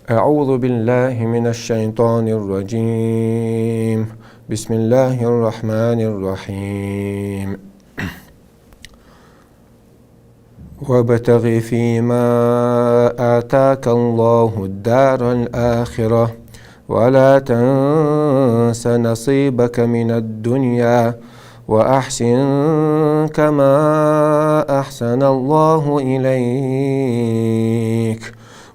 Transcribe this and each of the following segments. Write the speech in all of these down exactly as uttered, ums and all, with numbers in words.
أعوذ بالله من الشيطان الرجيم. بسم الله الرحمن الرحيم. وابتغ فيما آتاك الله الدار الآخرة ولا تنس نصيبك من الدنيا وأحسن كما أحسن الله إليك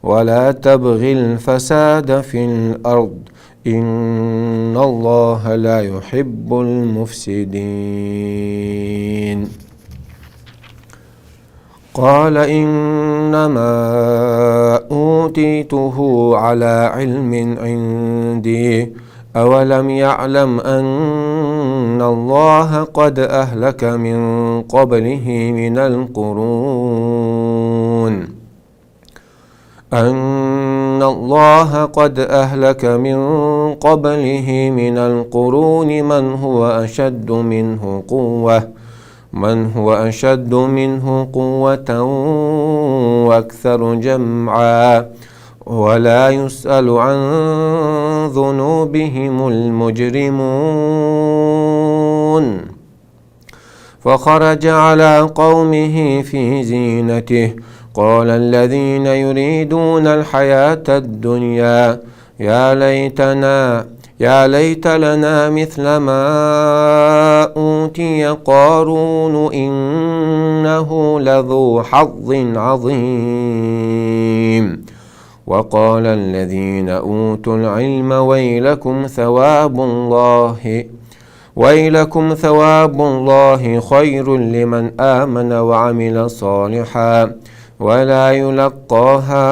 ولا تبغ الفساد في الأرض إن الله لا يحب المفسدين. قال إنما أوتيته على علم عندي أولم يعلم أن الله قد أهلك من قبله من القرون أن الله قد أهلك من قبله من القرون من هو أشد منه قوة من هو أشد منه قوة وأكثر جمعا ولا يسأل عن ذنوبهم المجرمون. فخرج على قومه في زينته قال الذين يريدون الحياة الدنيا يا ليتنا يا ليت لنا مثل ما أوتي قارون إنه لذو حظ عظيم. وقال الذين أوتوا العلم ويلكم ثواب الله ويلكم ثواب الله خير لمن آمن وعمل صالحا ولا يلقاها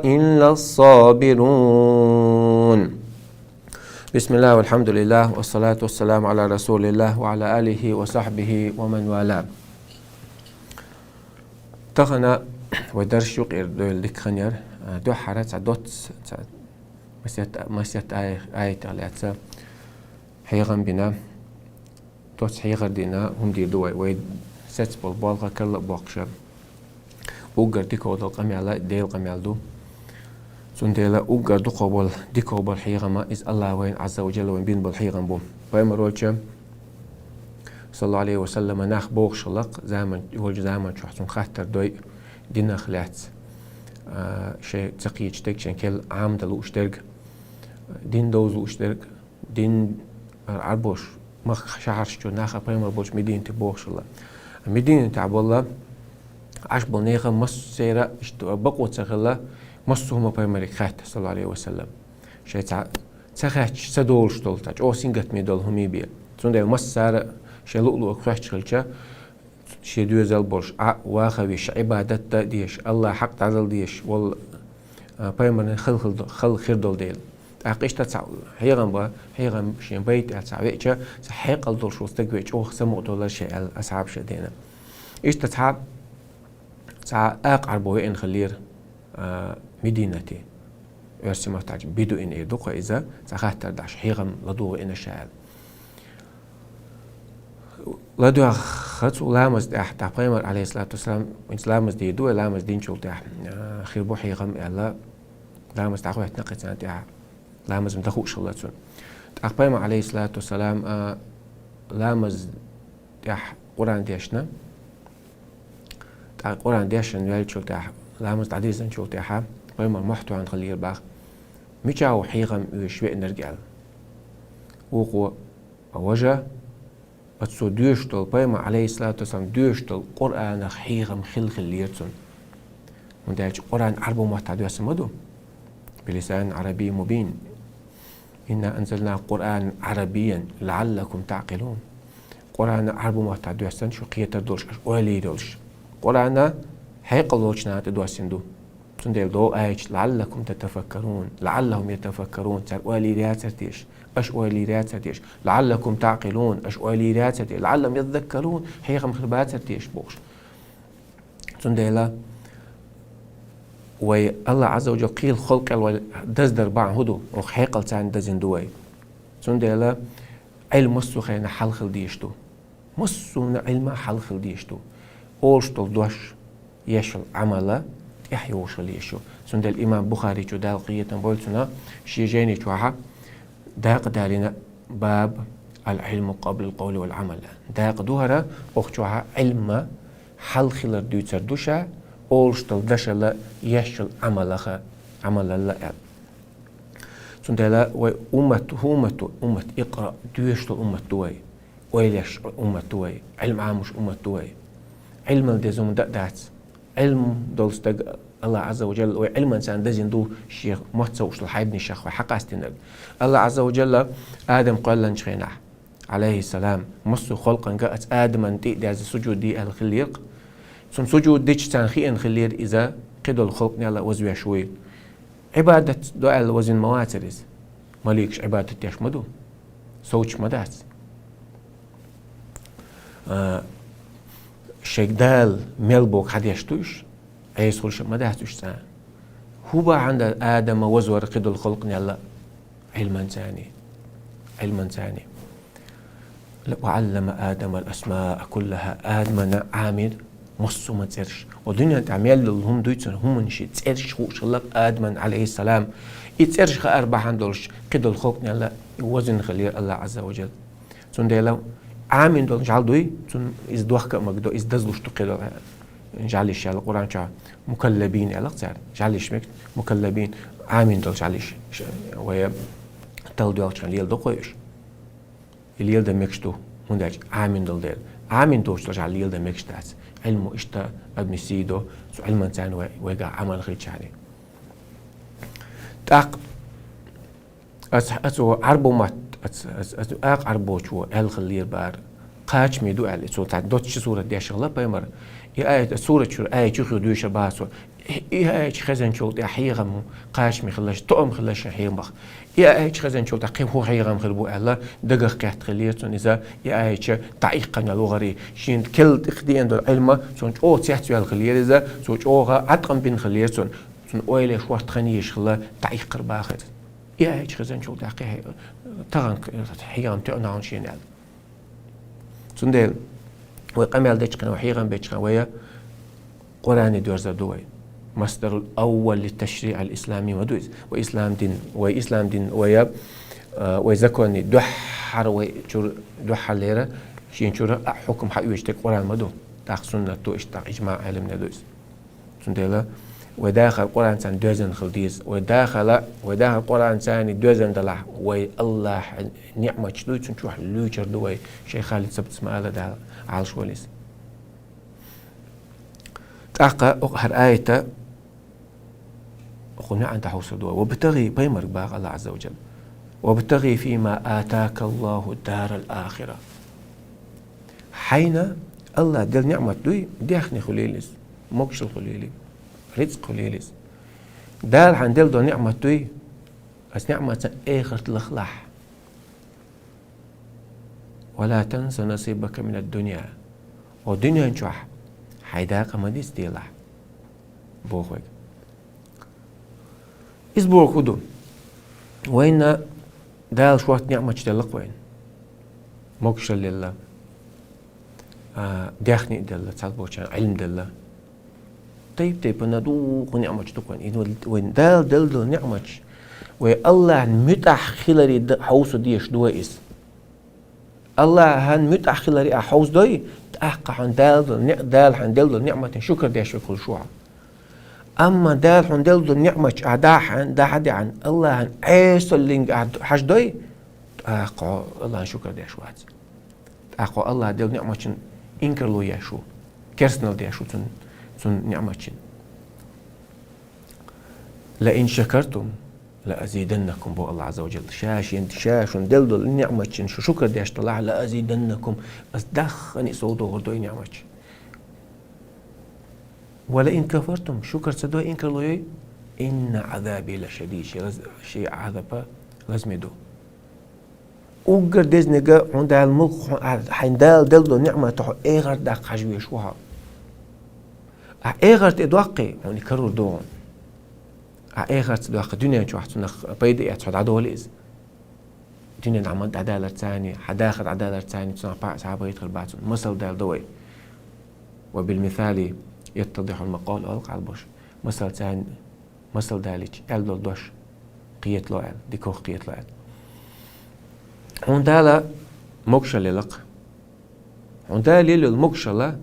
إلا الصابرون. بسم الله والحمد لله والصلاة والسلام على رسول الله وعلى آله وصحبه ومن والاه. Тахана вай дарс юкъера дойла дика хан яр. Дуьххьара цхьа доц, цхьа масет, масет ай-, аятах лаьца хьехам бина. Доц хьехар дина, хӀума дийр ду вай, вай сецбол болх карла а боккхуша. Уггар дикагӀдол къамел Дела къамел ду. Цундела уггар дукхагӀбол, дикагӀбол хьехама, иза Аллах вайна Ӏазза ва Джалла вайна бина бол хьехам бу. Пайхамар волча, саллаллаху Ӏалайхи ва саллама, нах бохуш хилла-кх, заман, волча заман чохь цунга хаттар дой, динах лаьцна, а, шайн ца кхеташ дерг, шайн кел Ӏамда лууш дерг, дин довза лууш дерг, дин Ӏарбош мах шахьарш чу наха пайхамар болчу Мединате бохуш хилла. Мединатехь болла, Ӏаш болу нехан массеран иштта бакъо ца хилла, массо а хӀума пайхамарига хаьттира, саллаллаху Ӏалайхи ва саллам. Шайн цхьа ца хаьтташ, ца долуш долу, цхьа чӀогӀа сингаттаме долу хӀума бен. Цундела массара шайн луъ-луъург хоьттуш хилча, шен доьзал болуш, Ӏа ваха веш, Ӏибадат дан а деш, Аллах хьакъ дӀадала деш волу, а, пайхамарна хала хир до-, хала хир долу дела. ТӀаккха иштта цхьа хьехам бан, хьехам шен байта аьлла цхьа веача, цхьа хьекъал долуш волу стаг веача, чӀогӀа самукъадолура шен аьлла, асхьабаша дена. Иштта цхьа, цхьа акха Ӏарбо веана хиллера, а, Мединате. Оьрсийн маттахь бедуин эр ду-кх иза, цхьа хаттар даш, хьехам ладогӀа веана ша аьлла. ЛадоьгӀна цо ламаз тӀехь, тӀаккха пайхамар, Ӏалайхиссалату вассалам, хӀинца ламаз дийр ду вай, ламаз динчул тӀехь, а, хир бу хьехам аьлла, ламаз дӀахӀоьттина кхин царна тӀехь, ламаз-м дан хууш хилла цунна. ТӀаккха пайхамар, Ӏалайхиссалату вассалам, а, ламаз тӀехь Къуръан дешна, тӀаккха Къуръан дешна ваьллачул тӀехь, ламаз дӀадирзинчул тӀехьа, пайхамар мохь тоьхна хиллера боху, мичахь ву хьехам оьшуш веанарг аьлла. Вукхо, важа, Аса цо доьшуш долу, пайхамар, Ӏалайхиссалату вассалам, доьшуш долу Къуръанах хьехам хилла хиллера цунна. ХӀунда аьлча Къуръан Ӏарбо маттахь доьссина ма ду. Билисанин Ӏарабиййин мубин. Инна анзалнаху Къуръанан Ӏарабиййан, лаӀаллакум таӀкъилун. Къуръан Ӏарбо маттахь доьссина, шу кхетар долуш, аша ойла йийр йолуш. Къуръан хьекъал долчу нахана тӀедоьссина ду. Цундела догӀу аьлча, лаӀаллакум татафаккарун, лаӀаллахум ятафаккарун, цара ойла йийр яцара теша, аша ойла йийр яцара теша, лаӀаллакум таӀкъилун, аша ойла йийр яцара теша, лаӀаллахум яззаккарун, хьехам хир бацара теша бохуш. Цундела вай Аллах Ӏазза ва Джалла кхелан халкъал вай даздар бахьана хӀун ду, оха хьекъал царна дазина ду вай. Цундела Ӏилма массо а хенахь хьалха хила дезаш ду. Массо а Ӏилма хьалха хила дезаш ду. Олуш долу дош, еш йолу Ӏамал тӀехь йолуш хила езаш ю. Цундела имам Бухаричо, Дала къинхетам бойла цунна, шен жайни чохь дакъа далийна баб «Ал-Ӏилму къаблал къавли вал Ӏамал». Дакъа ду хӀара, оха чохь Ӏилма хьалха хилар дуьйцур ду ша, олуш долу дашал а, еш йолу Ӏамалах а, Ӏамалал а аьлла. Цундела вай уммат, хӀун уммат ву? Уммат икъра, доьшуш долу уммат ду вай, ойла еш уммат ду вай, Ӏилма Ӏамош уммат ду вай. Ӏилмал деза хӀума дан а дац. Ӏилма долу стаг, Аллах Ӏазза ва Джалла, вай Ӏилманца дазийна ду шен мотт ца хууш долу хьайбанашах вай хьакъастийнарг. Аллах Ӏазза ва Джалла Адам кхоьллинчу хенахь, Ӏалайхиссалам, массо а халкъанга аса Адаман тӀе а даьзза сужуд де аьлла хиллера-кх. Цунна сужуд дича, царна хиъна хиллера иза кхидолу халкъанел а вазвеш вуй. Ӏибадат до аьлла вазийна ма вацара иза. Маликаш Ӏибадат деш ма ду. Совцуш ма дац. А, шайга Дала мел боху хьадеш ду уьш, Ӏеса хуьлуш а ма дац уьш цкъа. ХӀун бахьана дара Адама вазвар кхидолу халкъанел а? Ӏилманца. Ӏилманца. «Ва Ӏаллама Адамал асмаа куллаха». Адамана Ӏамийра массо а хӀуман цӀераш. Ва дуьнен тӀехь мел йолу хӀума дуьйцура, хӀуманийн цӀераш хууш хилла-кх Адамана, Ӏалайхиссалам. И цӀераш хаар бахьана долуш, кхидолу халкъанел а вазвина хиллера Аллах Ӏазза ва Джалла. Цундела Ӏамийна долу жӀаьла дуй, цунна иза дохка а магадо, иза дазлуш ду кхидолу жӀаьлаш аьлла Къуръан чохь. Мукаллабин аьлла-кх цара, жӀаьлаш мегаш, мукаллабин, Ӏамийна долу жӀаьлаш. Ш-, вай талла доьлхучу хенахь леладо-кх вай уьш. И леладан мегаш ду, хӀунда аьлча Ӏамийна долу дела. Ӏамийна доцуш долу жӀаьла леладан мегаш дац. Ӏилма иштта адамна сий до, цу Ӏилманца вай, вайгахь Ӏамал хилчахьана. ТӀаккха аса, аса Ӏарбо мотт, аса, аса, аса акха Ӏарбочо аьлла хиллера бара, кхачаме ду аьлла, цо цхьа доцчу сурат деш хилла пайхамар. И аят, сурат чуьра аят юххе доьшур бац цо. И аят хезначул тӀаьхьа хьехам кхачаме хилла, тоам хилла шен хьехамах. И аят хезначул тӀаьхьа кхин хӀун хьехам хир бу аьлла, дагах кхетта хиллера цунна иза, и аят дӀаиккхина лугӀаре, шена керла тӀе деана долу Ӏилма, цунна чӀогӀа цецваьлла хиллера иза, цо чӀогӀа Ӏаткъам бина хиллера цунна, цунна ойла еш хӀотта хан езаш хилла, дӀаиккхар бахара. И аят хезначул тӀаьхьа кхин хье-, тахана хьехам тоьъна хьуна шена аьлла. Цундела вай къамел дечу хенахь, вай хьехам бечу хенахь, вай Къуръане доьрзур ду вай. Масдарул аввал ли ташриъил ислами ма ду иза. Вай ислам дин, вай ислам дин, вай, а, вай законий дуьххьара вай чуьра, дуьххьарлера шен чуьра а хьукам хьаоьцуш дерг Къуръан ма ду. ТӀаккха суннат ду, иштта тӀаккха ижмаъ Ӏеламнаха ду иза. Цундела вай дахар Къуръанца доьзна хила деза. Вай дахар, вай дахар Къуръанца доьзна далахь, вай Аллахьан ниъматаш дуй, цунна чохь луьйчур ду вай, шайх Халид Сабтас ма-аллара, Дала Ӏалашвойла иза. ТӀаккха оха хӀара аята оха маьӀна дӀахьовсур ду вай. «Вабтагъи», пайхамарга боху Аллах Ӏазза ва Джалла: «Вабтагъи фима атакаллаху дарал ахира». Хьайна Аллах делла ниъмат дуй, даьхни хуьлийла иза, могушалла хуьлийла, рицкъ хуьлийла иза. Дала хьайна делла долу ниъмат дуй, аса ниъматца эхарт лахалахь. «Ва ла танса насибака минад дунья». Хьо дуьнен чохь хьайн дакъа ма дицделахь, боху вайга. Иза бохург хӀун ду? Вайна Дала шортта ниъматаш делла-кх вайна. Могушалла делла, а, даьхни а делла, цхьаболчарна Ӏилма делла. Тайп-тайпана дукха ниъматаш ду-кх вайна. Иза вай, вайна Дала делла долу ниъматаш, вай Аллахьан муьтӀахь хиларе д-, хьовса дезаш ду вай иза. Аллахьан муьтӀахь хиларе ахь хьовсадой, тӀаккха хьуна Дала долу ни-, Дала хьайна делла долу ниъматана шукар деш верг хуьлуш ву хьо. Амма Дала хьуна делла долу ниъматаш ахь дахьа, дахьа а даьхьна, Аллахьан Ӏесаллинга ахь д-, хьажадой, тӀаккха хьо Аллахьан шукар деш вац. ТӀаккха хьо Аллахьа делла ниъматашна инкарло еш ву, керстанал деш ву цунна, цунна ниъматашна. «Ла ин шакартум, ла азиданнакум», боху Аллах Ӏазза ва Джалла. Ша шен, ша шуна делла долу ниъматашна шу шукар деш далахь, «ла азиданнакум», ас даххани а сов дохур ду и ниъматаш. «Ва ла ин кафартум», шукар ца дой, инкарло йой, «инна Ӏазаби ла шадид», шен лаз-, шен Ӏазап лазаме ду. Уггар дезнига хьуна Дала муьлхха хьуна а-, хьайна Дала делла долу ниъмат хьо эхарт даккха хьажа везаш ву хьо. Ахь эхарт тӀе доккхий, хьуна и карор ду хьуна. Ахь эхарт ца доккхий, дуьнен чохь цунах пайда эцна хьо дӀадолий иза. Дуьнен Ӏамал дӀадаларца а, хьан дахар дӀадаларца а, цунах пхьа а схьабайтар бац хьуна. Масал дала до вай. «Ва бил мисали яттадихьул макъал», олу Ӏарбоша. Масалца а Масал далийча, аьлла дола дош кхеталу аьлла, дикагӀа кхеталу аьлла. Хьуна Дала могашал елла-кх. Хьуна Дала елла йола могашал,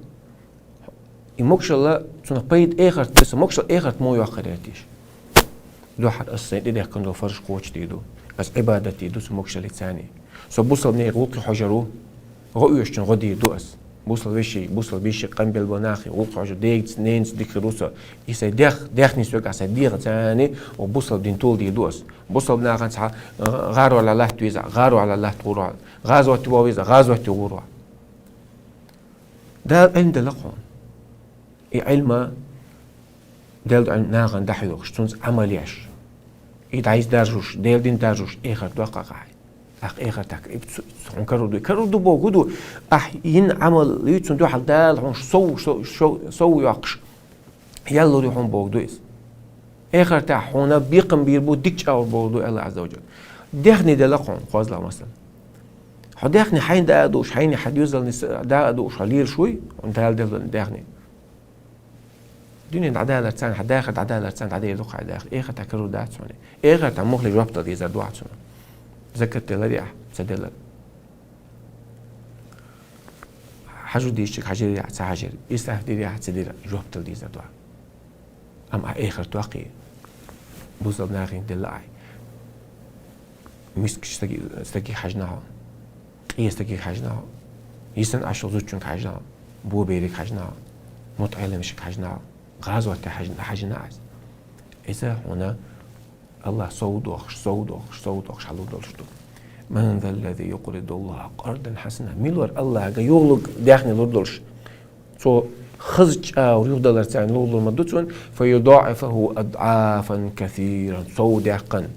и могашал, цунах пайда эхарта, со могашал эхарта муха йоаккхар яр те аьнна. Дуьххьара ас сайна тӀадехка дола фарз кхочушдийр ду. Ас Ӏибадат дийр ду цу могашалца цхьана. Со бусалба наьха гӀулакхе хьожур ва, гӀо оьшучун гӀо дийр ду ас. Бусалба веший, бусалба йиший, къамбелла бола нахи гӀулакхе хьожур, дегаца, ненаца дика хир ву со. И сай дегӀ, дегӀни соьга ас сай дегӀаца цхьана, ва бусалба дин толадийр ду ас. Бусалба нахаца хьа, гӀаро латта веза, гӀаро латта гӀур ва. ГӀазоте вола веза, гӀазоте гӀур ва. Дала Ӏилма делла-кх хьуна. И Ӏилма, Даьла Ӏилма нахана дӀахьоьхуш, цунца Ӏамал еш. И дӀайса даржош, Даьла дин даржош, эхарта доккхагӀа хьай. Ахь эхарта, и цу-, цу-, хьуна карор ду, карор ду бохург ду. Ахь йина Ӏамал, цунна дуьхьал Дала хьуна сов, сов, сов, сов йоаккхаш, ял лур ю хьуна бохург ду иза. Эхартахь хьуна бекхам бийр бу, дика чӀоагӀа бохург ду Аллахь Ӏазза ва Джалла. Даьхни делла-кх хьуна, кхозлагӀа масала. Хьо даьхни хьайна даа а дууш, хьайна хьа доьзална даа а дууш, хьо лелаш вуй, хьуна Дала делла даьхни. Дуьнен дӀадаларца цхьана, хьа дахар дӀадаларца цхьана дӀадер ду-кх хьа дахар. Эхартахь карор дац хьуна. Эхартахь муххале жоп дала дезар ду Ӏа цунна. Закат деларе ахь, ца деларе. Хьажо дийшачунга хьажаре ахь, ца хьажаре. Исраф дир ахь, ца дир, жоп дала дезар ду Ӏа. Амма Ӏа эхарта ваккхе, бусалба нахана делла Ӏа. Мискача стаге, стаге хьажна хьо. Къе стаге хьажна хьо. Йисана Ӏаш йолча зудчунга хьажна хьо. Бо берега хьажна хьо. МутаӀаллим вешийга хьажна хьо. ГӀазоте хьажна, хьажна Ӏа. Иза хьуна Аллахь сов доахаш, сов доахаш, сов доахаш хьалур долаш ду. من ذا الذي يقرض الله قرضا حسنا. Мила вар Аллахьага юхалург даьхни лур долаш? Цо хаза чӀоагӀа юхадаларца цхьана юхалур ма ду цунна, فيضاعفه له أضعافا كثيرة. Сов даьккха,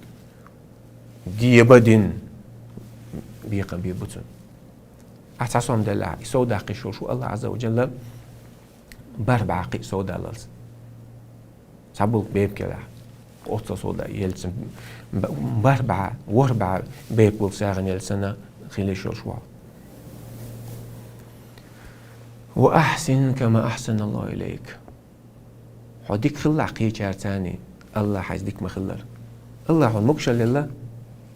деба дин, бекхам бийр бу цунна. Ахь цхьа сом деллехь, и сов даккха йиш йолаш ву Аллахь Ӏазза ва Джалла, бархӀ бӀаь кхы а сов даллалца. Цхьа булка бепиг елахь, оццул сов да, елла цун б-, бархӀ бӀаь, ворхӀ бӀаь бепиг булка сагӀина елла санна хила йиш йолаш ву хьо. وأحسن كما أحسن الله إليك. Хьо дика хилалахь кхечарца цхьана, Аллахь хьайца дика ма хиллара. Аллахь хьуна могашал елла,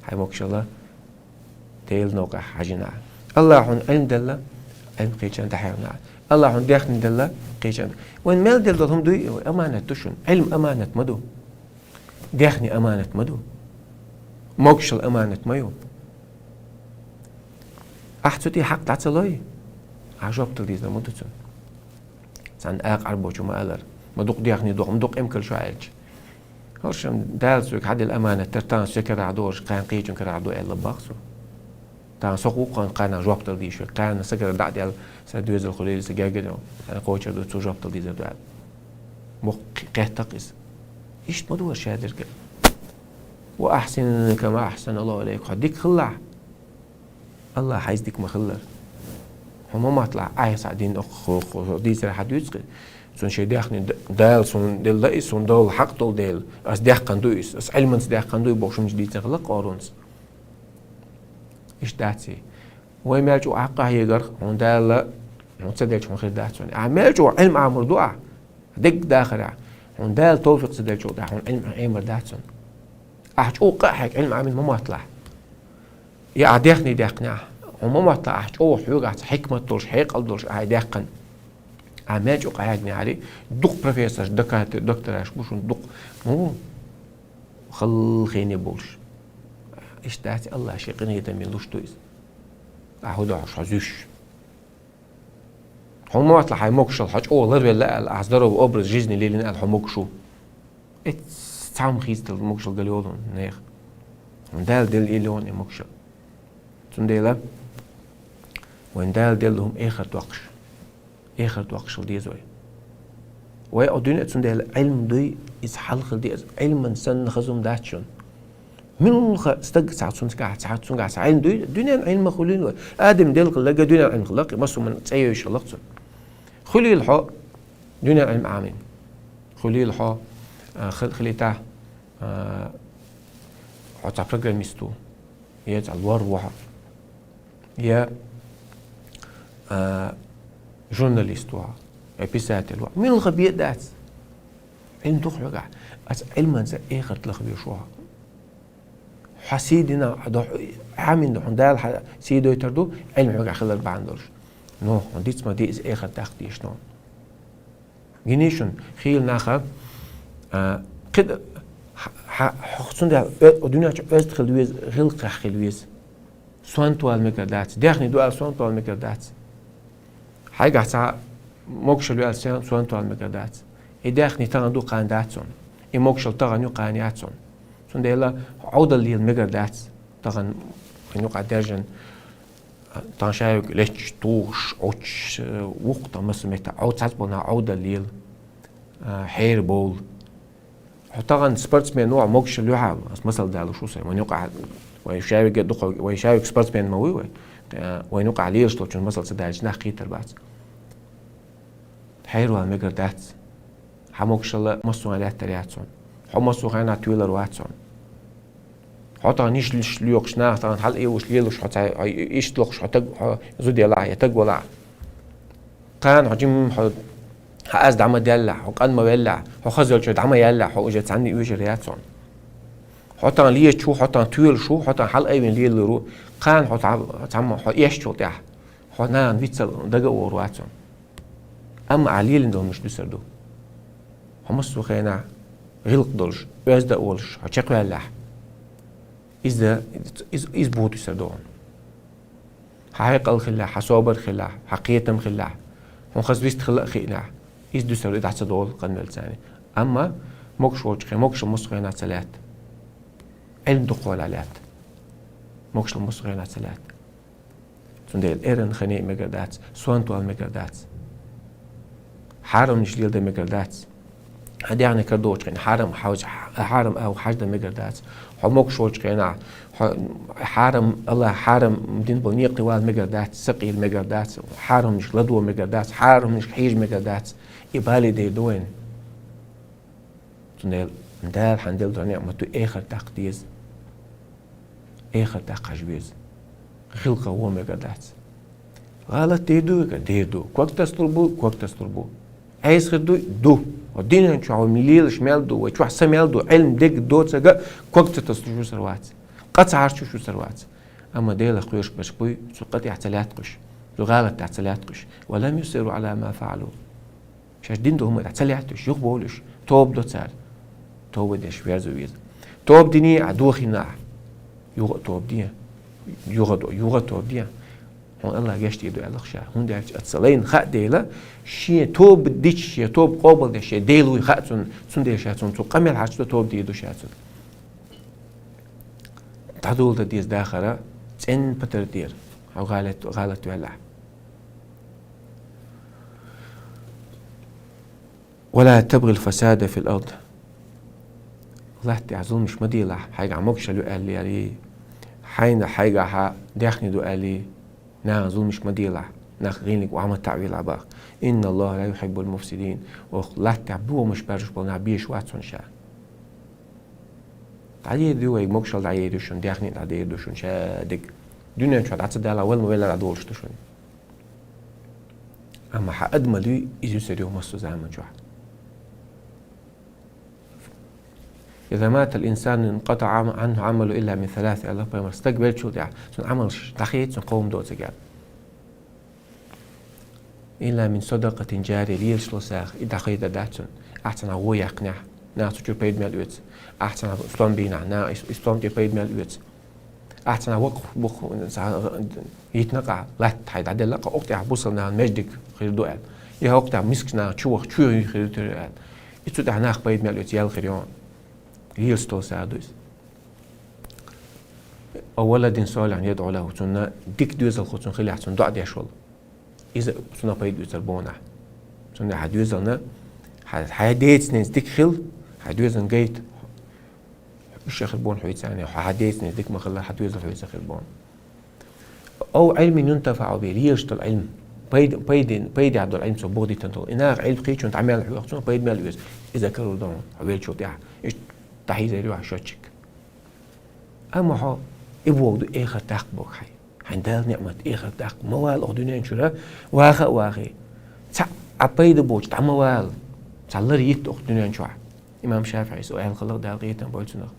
хьай могашал Даьла новкъахь хьажийна Ӏа. Аллахь хьуна Ӏилма делла, Ӏилма кхечарна дӀахьийна Ӏа. Аллахь хьуна даьхни делла, кхечарна. Вайна мел делла дола хӀума дуй, вай аманат ду шуна. Ӏилма аманат ма ду. Даьхни аманат ма ду. Могашал аманат ма ю. Ахь цу тӀа хьакъ дӀа ца лой, ахь жоп дала дезар ма ду цунна. Цхьана акха Ӏарбочо ма аллара: «Ма дукха даьхни доху, ма дукха Ӏилма карчо аьлча». ХӀорш Дала соьга хьаделла аманат тара, тахана со карахь ду, хӀорш кхана кхечун карахь ду аьлла бах со. Тахана со хӀокхунна кхана жоп дала дийша, кхана са кара дӀа а даьлла, са доьзал хуьлийла, са герга а, кхочур ду, цо жоп дала дезар ду аьлла. Мохк кхетта-кх иза. Иштта ма ду вай шадерг а. وأحسن كما أحسن الله إليك. Хьо дика хилалахь. Аллахь хьайца дика ма хиллара. Хьо ма мотталахь, Ӏайса дин оху, хо-, хо-, дийцар хьа дуьйцу-кх. Цунна шен даьхни д-, Дала суна делла и суна долу хьакъ долу дела, ас даьккхина ду иза, ас Ӏилманца даьккхина ду и бохуш хӀуманаш дийцина хилла Къорунца. Иштта дац и. Вай мел чӀогӀа хьакъ а хьегарх, хьуна Дала, хьуна ца делча, хьуна хир дац хьуна. Ахьа мел чӀогӀа Ӏилма Ӏамор ду ахьа, дегга дахарехь, хьуна Дала товфикъ ца делча, хьуна Ӏилма Ӏемар дац хьуна. Ахьа чӀогӀа къа а хьега Ӏилма Ӏамийна ма мотталахь. Я ахь даьхни даьккхинехь, хьо ма мотталахь, ахь чӀогӀа хьоьгахь цхьа хьикмат долуш, хьекъал долуш ахь даьккхина. Ахь мел чӀогӀа къахьегнехьарий, дукха профессораш, докатор-, доктораш бу шуна дукха. Ма бу. Халла хене болуш. Иштта дац, Аллахь шен къинхетаме луш ду иза. Ахь хӀун дохьуш хьо зуьйш? Хьо ма мотталахь, хьайн могушалла хьо чӀогӀа ларвелла аьлла, ахь здоровый образ жизни лелийна аьлла хьо могуш ву. Эццахь цхьа хӀума хийцадала могушалла галйолу нах. Дала делла и леон и могушалла. Цундела вайн Дала делла хӀума эхарта доккхуш. Эхарта доккхуш хила деза вай. Вай о дуьне а цундела Ӏилма дуй, иза хьалха хила деза. Ӏилман санна хазум дац шуна. Муьлхха стаг цхьа цунцгахь, цхьа цунгахь цхьа Ӏилма дуй, дуьненан Ӏилма хуьлийла вай. Адам делла хилла, дуьненан Ӏилма хилла-кх, массо хӀуманна цӀе йовзаш хилла-кх цунна. Хуьлийла хьо дуьненан Ӏилма Ӏамийна. Хуьлийла хьо, а, хи-, хилийта, а, хьо цхьа программист ву, я цхьа лор ву хьо, я, а, журналист ву хьо, я писатель ву хьо. Муьлхха бен дац. Ӏилма ду хьоьгахь. Аса Ӏилманца эхарт лаха везаш ва хьо. Хьо сий дина, хьо дохь-, хьамин ду, хьуна Дала хьа сий дойтар ду, Ӏилма хьоьгахь хилар бахьана долуш. Но, хьуна диц ма де иза, эхарт даккха дезаш ду. Гиний шуна, хийла наха, а, кхид-, хьа-, хьа-, хьо цундела оь-, о дуьнен чу оьзда хила веза, гӀиллакхехь хила веза. Сонта вала мегар дац. Даьхни ду аьлла, сонта вала мегар дац. Хьайгахь цхьа могашалла ю аьлла, сон-, сонта вала мегар дац. И даьхни тахана ду, кхана дац цунна. И могашалла тахана ю, кхана яц цунна. Цундела Ӏовдал лела мегар дац. Тахана хин юкъа даьржина, тахана шаверг лечча, тухуш, Ӏовдал, вукху тахана маса метта Ӏов-, цхьацца болу нах Ӏовдал лела, а, хьерабовла. Хьо тахана спортсмен ву, хьо могашалла ю хьан, ас масал далуш ву сайн. Вайн юкъахь, вайн шаверг а ду-кх, вайн шаверг спортсмен ма вуй вай. Э, вайн юкъахь лелаш долчун масал ца далийча, нах кхетар бац. Хьеравала мегар дац. Хьан могашалла массо а хенахь лаьттар яц цунна. Хьо массо а хенахь тоьлур вац цунна. Хьо тахана йиш-, йиш лоькхуш, наха тахана хьала а вуш лелаш, хьо цхьа, хьо иштта лохуш, хьо таг, хьо зуда елахь, я таг валахь. Кхана хьо жим, хьо, хьан аз дӀа ма даьллахь, хьо къан ма веллахь, хьо хаза йолчуьра дӀа ма яьллахь, хьо уже цхьанна а оьшур яц хьуна. Хьо тахана леташ ву, хьо тахана тоьлуш ву, хьо тахана хьала айвина лелалур ву, кхана хьо цхьа-, цхьамма хьо эшначул тӀаьхьа, хьо нахана виццал дага а вогӀур вац хьуна. Амма ахь лелийна долу хӀуманаш дуьсур ду. Хьо массо а хенахь гӀиллакх долуш, оьзда а волуш, хьо чекхваьллехь, иза, иза, иза бутуьсур ду хьуна. Хьан хьекъал хилахь, хьан собар хилахь, хьан кхетам хилахь, хьуна хаза вист хила а хиънехь, иза дуьсур ду, и дӀа ца долу къанвелла царна. Амма могуш волчу хен-, могушалла массо а хенахь ца лаьтта. Ӏилма дукха валахь лаьтта. Могушалла массо а хенахь ца лаьтта. Цундела эрна хина а мегар дац, сонта вала мегар дац. Хьарамнаш леладан мегар дац. Хьан даьхни карадолчу хенахь хьарам хьаьж-, хьарам агӀор хьаждан мегар дац. Хьо могуш волчу хенахь, хьо хьарам, Аллах хьарам дина болу некъе вала мегар дац, сакъийла мегар дац, хьарамнашка ладогӀа мегар дац, хьарамнашка хьежа мегар дац. И бале дер ду вайна. Цундела Дала хьайна делла долу ниъмат ду, эхарт даккха деза. Эхарт даккха хьажа веза. ГӀиллакхах вон мегар дац. ГӀалат дер ду вегар? Дер ду. Ког тасалур бу? Ког тасалур бу. Ӏеса хир дуй? Ду. Хьо дуьнен чохь вай лелаш мел ду, вай чохь са мел ду, Ӏилма дерг доцург а ког ца тасалуш вусар вац. Къа ца хьарчош вусар вац. Амма Делах кхоьруш берш буй, цу къа тӀехь ца лаьтта уьш, цу гӀалат тӀехь ца лаьтта уьш. «Ва лам юсирру Ӏала ма фаӀалу». Шаьш дина долу хӀума тӀехь ца лаьтта уьш, юха бовлуш, тоба до цара. Тоба деш верза веза. Тоба диний ахь, дохийна ахь, юха а тоба де. Юха а до-, юха а тоба де. Хьуна Аллах гечдийр ду аьлла ша. ХӀунда аьлча аса лайна хаьа дела, шен тоба дича, шен тоба къобалдеш шен Дела вуй хаьа цунна, цундела ша цунна цу къа мел хьарчадо тоба дийр ду ша цунна. ДӀадоладан деза дахар цӀенна патар тӀера, хьо гӀалат, гӀалат ваьллахь. «Ва ла табгӀил фасада фил ард». Латта тӀехь зуламаш ма делахь, хьайгахь могушалла ю аьллий, хьайна хьайгахьа даьхни ду аьллий, нахана зуламаш ма делахь, нах гӀийлиг охьа ма таӀавелахь боху. «Инна Аллаха ла юхьиббул муфсидин». Оха латта тӀехь бохамаш баьржаш болу нах безаш вац хьуна ша. ДӀадер ду вайга могушалла, дӀадер ду шуна, даьхни а дӀадер ду шуна, ша дерг. Дуьнен чохь дӀа ца далахь, вала ма велла дӀадолуш ду шуна. Амма хьан адамалла юй, иза юьсур ю массо а заман чохь. «Иза матал инсану инкъатаӀа Ӏанху Ӏамалуху илла мин салас», аьлла пайхамар, стаг веллачул тӀаьхьа цуьнан Ӏамалш дӀахеца, цуьнан кховдо цигахь. «Илла мин садакъатин жария», лелаш долу сагӀа, и дӀахедар дац цунна. Ахь цхьанхьа вон яьккхинехь, наха цу чуьра пайда мел оьцу. Ахь цхьанхьа стом бийнехь, наха и, и стом тӀе пайда мел оьцу. Ахь цхьанхьа вакъ-, вакъ-, цхьа, йитина къа, латта хьайн дӀаделла къа, оха тӀехь бусалба нахана маьждиг хир ду аьлла. Я оха тӀехь мискачу наха чу ваха, чу хир ду аьлла. И цу тӀехь нах пайда мел оьцу ял хир ю. Лелаш долу сагӀа ду иза. «Ау валадин солихьин ядӀу лаху», цунна дика доьзалхо цунна хилахь, цунна доӀа деш волу. Иза цунах пайда оьцур бу ахь. Цундела хьан доьзална, хьан, хьан деций дика хила, хьан доьзална гайта. Уьш а хир бу хьоьца, хьан деций дика ма хилла, хьан доьзал хьоьца хир бу. «Ау Ӏилмин юнтафаӀу бихи», лелаш долу Ӏилма. Пайда, пайда, пайдехь долу Ӏилма, цо боху дитина долу. И наха Ӏилма кхечунна дӀа мел хьоьху, цунах пайда мел оьцу. Иза карор ду хьуна, хьо веллачул тӀаьхьа. Иштта дӀахьийзийр ю ахь шочик. Амма хьо и боху ду, эхарт даккха боху хьайн. Хьайн Дала ниъмат, эхарт даккха. Ма вала оха дуьнен чуьра, ваха а вахий. Цхьаъ а пайда боцуш дӀа ма вала. Цхьа лар йитта оха дуьнен чохь. Имам ШафиӀийс аьлла хилар, Дала къинхетам бойла цунах: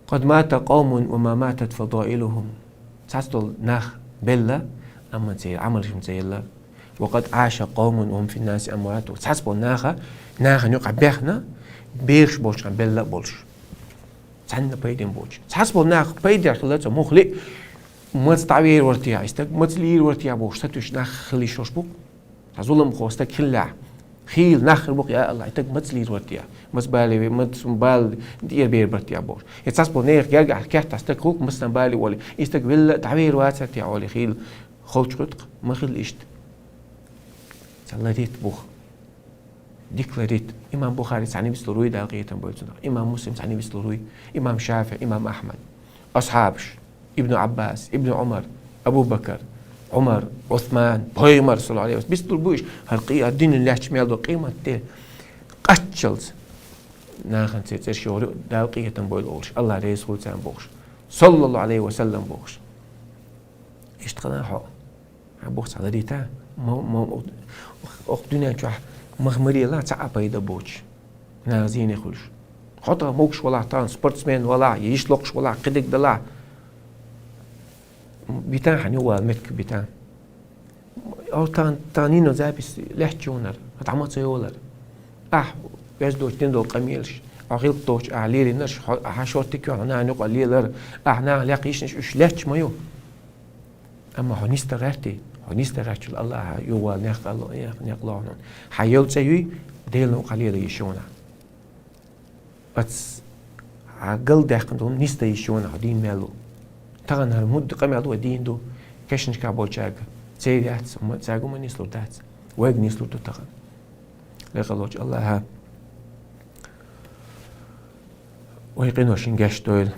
«قد مات قوم وما ماتت فضائلهم». Цхьацдолу нах белла, амма церан Ӏамалш ма ца елла. «وقد عاش قوم وهم في الناس أموات». Цхьацболу наха, нахана юкъахь баьхна, бераш болчу белла а болуш. Цхьанна пайдина боцуш. Цхьацболу нах пайдехь хилла цо муххале а, маца дӀавер вара те и стаг, маца лийр вара те бохуш, сатуьйсуш нах хила йиш йолуш бу. Цхьа зуламхо стаг хиллехь, хийла нах хир бу-кх, я АллахӀ, и стаг маца лийр вара те, маца бале ве-, маца бала тӀера бер бара те бохуш. Я цхьацболу нехан гергахь кехат стаг хилча, массанхьа бале олий, и стаг велла а дӀавер вацара те олий, хийла холчу гӀуьттуш ма хила иштта. Цхьа ларитта буха. Дика ларитта. Имам Бухари цхьаьна вицлур вуй, Дала къинхетам бойла цунах. Имам Муслим цхьаьна вицлур вуй. Имам ШафиӀи, имам Ахьмад. Асхьабаш. Ибн Ӏаббас, Ибн Ӏумар, Абу Бакар, Ӏумар, Ӏусман, Пайхамар, саллаллаху Ӏалайхи ва саллам. Бицлур бу уьш, хӀара къи-, динан лаьтташ мел ду къематде къаччалц. Нахана церан цӀераш йохур ю, Дала къинхетам бойла олуш, АллахӀ реза хуьлда царна бохуш. Саллаллаху Ӏалайхи ва саллам бохуш. Иштта хилла хьо. Хьан боху цхьа ларийта, ма-, ма-, окху дуьнен чохь мах марийла цхьа а пайда боцуш, наха зене хуьлуш. Хьо тхан могуш валахь, тхан спортсмен валахь, йиш локхуш валахь, кхидиг далахь, битан хьан юкъа вала меттиг битан. О, тхан, тхан йина запись лаьтташ ю хьуна, дӀа ма ца йолара. Ахь оьзда доцу дина долу къамелаш, ахь гӀиллакх доцуш, ахь лелийнарш, хьо-, ахьа шортта кхин хьо нана юкъа лелара, ахь наха лекха йишнаш уьш лаьтташ ма ю. Амма хьо нисдан гӀерта, хьо нисдан гӀертачул АллахӀа юхавала некъ ло-, некъ ло хьуна. Хьан йолу цӀе юй, Делан юкъахь лела йиш ю хьуна. Оцу хьан галдаьккхина долу нисдан йиш ю хьуна, хьо дийна мел ву. Тахана хӀара мудда къамел ду, вай дийна ду, кешнашкахь болчаьрга церан яц, ма-, цаьрга ма нислур дац. Вайга нислур ду тахана. Лекха волчу АллахӀа вай къиношна гечдойла.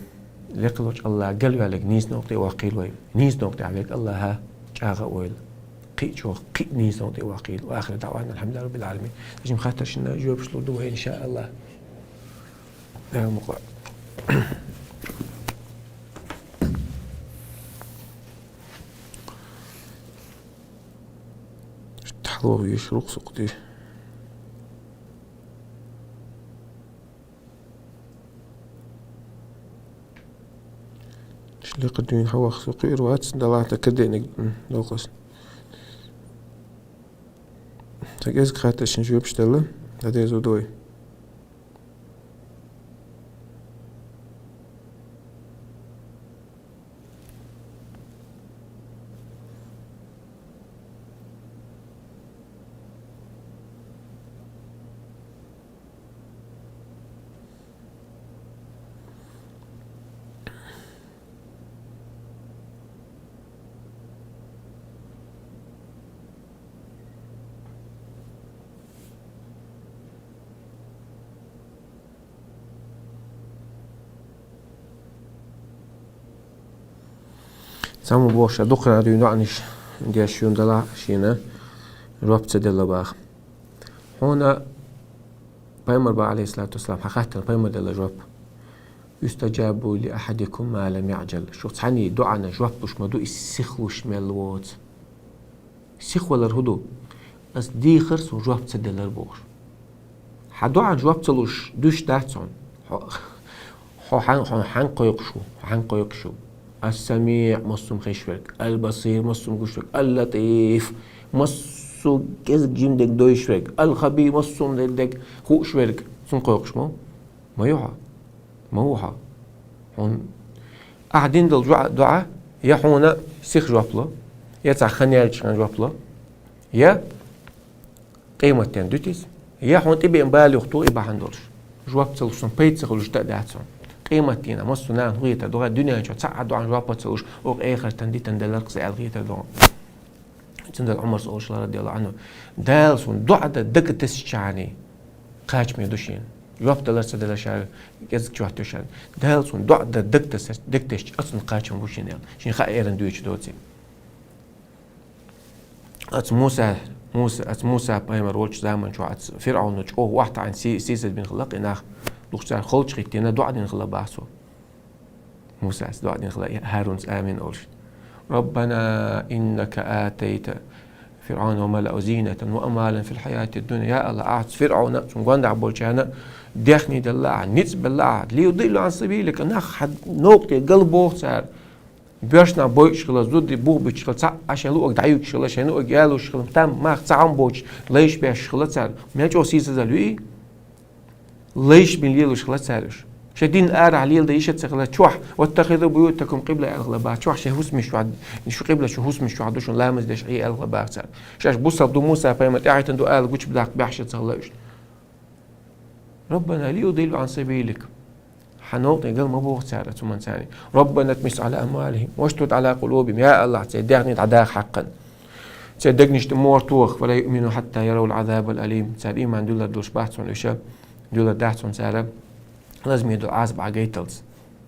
Лекха волчу АллахӀа галваьлларг нийсачу некъа тӀе ваккхийла вай. Нийсачу некъа тӀехь верг АллахӀа чӀагӀ а войла. Кхин а чӀогӀа, кхин а нийсачу некъа тӀе ваккхийла. Ва ахиру даӀвана алхьамдулиллахӀи раббил Ӏаламин. Шайн хаттаршна жоьпаш лур ду вай, иншааллахӀ. Дала мукъа. Тхьалох веш рухсукъ де. Лекха дуьйна хьан вахса кхуьур вац, далахь тӀе кадениг, м, докъас. Сан кӀезиг хаттаршна жоьпаш делла, дӀадерзо ду вай. Цхьаммо бохуш, дукхара дуьйна доӀанаш деш юн дала шена жоп ца делла баха. Хьуна пайхамар бан, алейхиссалату вассалам, хьан хаттарна пайхамар делла жоп. «Юстаджабу ли ахадикум ма лам яъджал». Шу цхьанний доӀана жоп луш ма ду, иза сихлуш мел воцу. Сихвалар хӀун ду? Ас дийхар, суна жоп ца делар бохуш. Хьан доӀан жоп ца луш, дуьш дац хьуна. Хьо, хьо хьан, хьо хьан кхойкхуш ву? Хьо хьан кхойкхуш ву? Ас-Самиъ, массум хеш верг. Ал-Басир, массум гуш верг. Ал-Латиф, массо кӀезиг жимдерг дойш верг. Ал-Хабир, массум дерг хууш верг. Цунна кхойкхуш ма ву? Ма ю хьо? Ма ву хьо? Хьуна ахь дина долу жоа-, доӀа, я хьуна сиха жоп ло, я цхьа хан яьлча хан жоп ло, я къематден дуьту иза, я хьуна тӀебеана бала юхатуху и бахьана долуш. Жоп ца луш, цунна пайда ца хуьлуш дан а дац хьуна. Къематдийнахь массо нахана хӀун хетар ду, дуьнен чохь цхьа а доӀан жоп ца луш, оха эхартан дитан делар-кх сан аьлла хетар ду хьуна. Цундела Ӏумарс олуш хилла, радияллаху Ӏанху: «Дала суна доӀа дан дага тесчахьана кхачаме ду шена. Жоп далар ца далар шена кӀезиг чохь ду шена. Дала суна доӀа дан дага тесар, дага тесча, аса цунна кхачам бу шена», — аьлла. Шена хаа эрна дуьйцуш доций. Аца Муса, Муса, аца Муса пайхамар волчу заман чохь аца ФирӀавна чӀогӀа охьатаӀийна си-, сийсаз бина хилла-кх и нах, дукха цара холчу хӀиттийна доӀа дина хилла баха цо. Мусас доӀа дина хилла ХӀарунца амин олуш. «Раббана иннака атайта فرعون وملأه زينة وأموالا في الحياة الدنيا. Я АллахӀ, ахь цу ФирӀавна, цун гондахь болчарна дехне делла ахь, ницкъ белла ахь. ليضلوا عن سبيلك, нах хьа новкъа тӀера гал боху цара. Боьрша нах бойтуш хила, зуда бух буьтуш хила, цхьаъ шайн луъург дӀаюьгуш хила, шайн луъург ялош хила, там мах цхьа хӀума боцуш, лайш беш хила цара. Мел чӀогӀа сийсазалла ю и? Лайш бина лелаш хила цара уьш. Шайн дин арахь леладан йиш а ца хила, чохь, واتخذوا بيوتكم قبلة аьлла хила баха, чохь шайн хӀусамаш чохь, шу къибла шу хӀусамаш чохь ду, шун ламаз деш Ӏе аьлла хила баха цара. Шаьш бусалба ду, Муса пайхамар тӀаьхьахӀиттина ду ала гучудаккха бехк беш ца хила уьш. ربنا ليضلوا عن سبيلك. Хьан новкъа тӀера гал ма боху цара цу манцани. ربنا اطمس على أموالهم واشدد على قلوبهم. Я АллахӀ, церан дехне дӀадаха хьакхана. Церан дегнаш тӀе мохь тоха, فلا يؤمنوا حتى يروا العذاب الأليم. Цара ийман дуьллур долуш бац хьуна уьш, дуьллур дац хьуна цара лазаме долу Ӏазап Ӏа гайталц,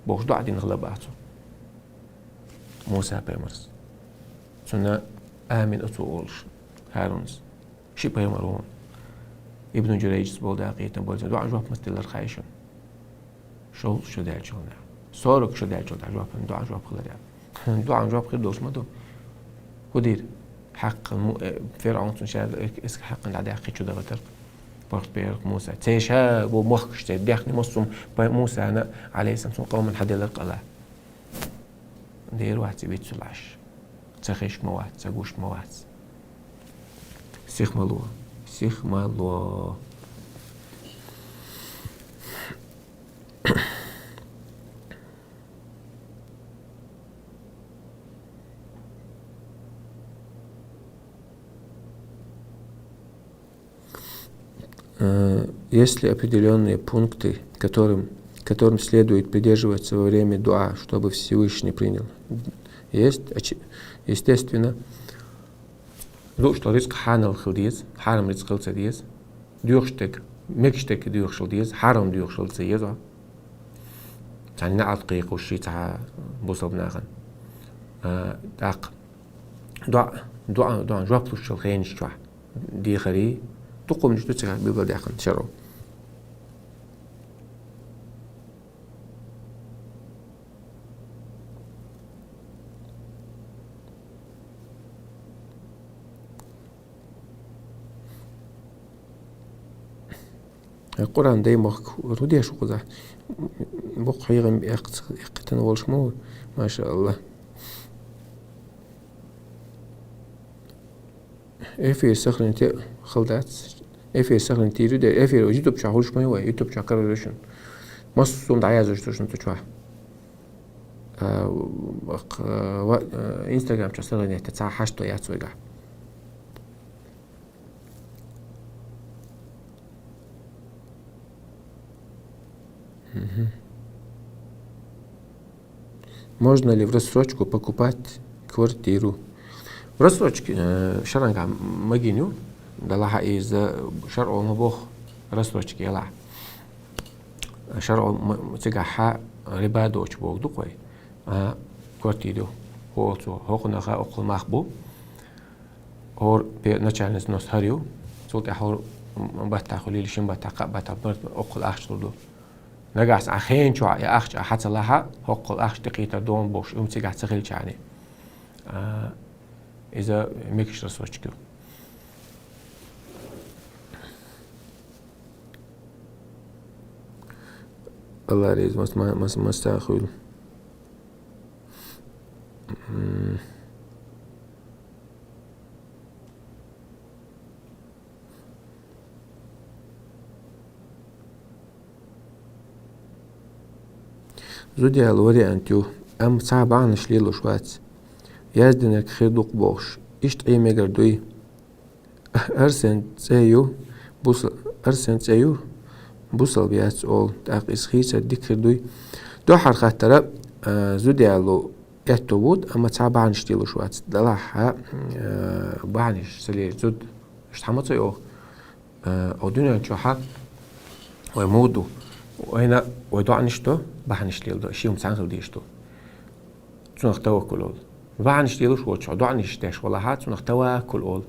бохуш, доӀа дина хила баха цо. Муса пайхамарс. Цунна амин оцо олуш, ХӀарунас. Ши пайхамар ву. Ибн Журайжас боху дакъа хетам болчу, доӀан жоп маса деллар хаьий шуна? Шовзткъа шо даьллачул тӀаьхьа. Сорок шо даьллачул тӀаьхьа жоп, доӀан жоп хилар яц. ДоӀан жоп хир долуш ма ду. ХӀун дийр? Хьаккха му-, э, ФирӀавн цунна ша эс-, эска хьаккха дӀадаьккхи чу дахатар. Барт берах Муса. Церан ша бу мохкаш церан дехне массум пай-, Мусана, Ӏалайхиссалам, цун къоман хьаделлар къала. Дера вац и вицвелла Ӏаш. Ца хиш ма вац, ца гуш ма вац. Сих ма ло, сих ма ло. Э, есть ли определённые пункты, которым, которым следует придерживаться во время дуа, чтобы Всевышний принял? Есть, очи-, естественно. Лууш долу рицкъ хьанал хила деза, хьарам рицкъ хила ца деза. Доьхуш дерг, мегаш дерг доьхуш хила деза, хьарам доьхуш хила ца еза. Цхьана неӀалт кхайкхуш ши цхьа бусалба нахана. А, тӀаккха доӀа, доӀа, доӀан жоп луш йолу хенаш чохь. Дехарий, дукха хӀуманаш ду цигахь билгалдаьккхина шаро. Къуръан дай мохк, хӀун деш ву кхузахь? Боккха хьехам эккхийтина волуш ма ву, машаалла. Эфир сохранить хала дац. Эфир сохранить йийр ю де, эфир YouTube чохь хуьлуш ма ю вай, YouTube чохь карор ю шуна. Массо а дӀаяздеш ду шуна цу чохь. А, ва-, а, ва-, а, Instagram чохь сохранить цхьа хьашт яц вайгахь. Мгм. Можно ли в рассрочку покупать квартиру? В рассрочке, э, шарангахь магийна ю, далахьа иза шаръо ма боху рассрочка ялахь. Шаръо м-, цигахь риба доцуш боху ду кхой. А, квартира ю. ХӀокху цо, хӀокхунах а оккхул мах бу. ХӀора пе-, начальный взнос хӀара ю. Цул тӀаьхьа хӀора м-, баттахь хуьлийла, шин баттахь, кхаа баттахь, бар-, оккхул ахча лур ду. Нагахь санна хьан хенан чохь и ахча ахь хьа ца лахь, хӀоккхул ахча тӀекхийтар ду бохуш, хӀума цигахь ца хилчахьана. А, иза мегаш рассрочка ю. Алла реза, мас-, ма-, мас-, маса хуьлу. М. Зуда яла вариант ю, амма цхьа бахьанаш лелош вац. Яздинарг хир ду-кх бохуш, иштта Ӏен мегар дуй. Арсен цӀе ю, бусал-, Арсен цӀе ю, бусалба яц олу, тӀаккха иза хийцар дика хир дуй. Дуьххьара хаттара, а, зуда яло аьтто ву, амма цхьа бахьанаш лелош вац. Далахь, а, бахьанаш ца лелаш зуда, иштта хьан ма ца йоху. Э, о дуьнен чохь вай муха ду? Вайна вай доӀанаш до, бахьанаш леладо, ши хӀума цхьаьна хила дезаш ду. Цунах таваккул олу. Бахьанаш лелаш воцчохь доӀанаш деш валахьа, цунах таваккул олу.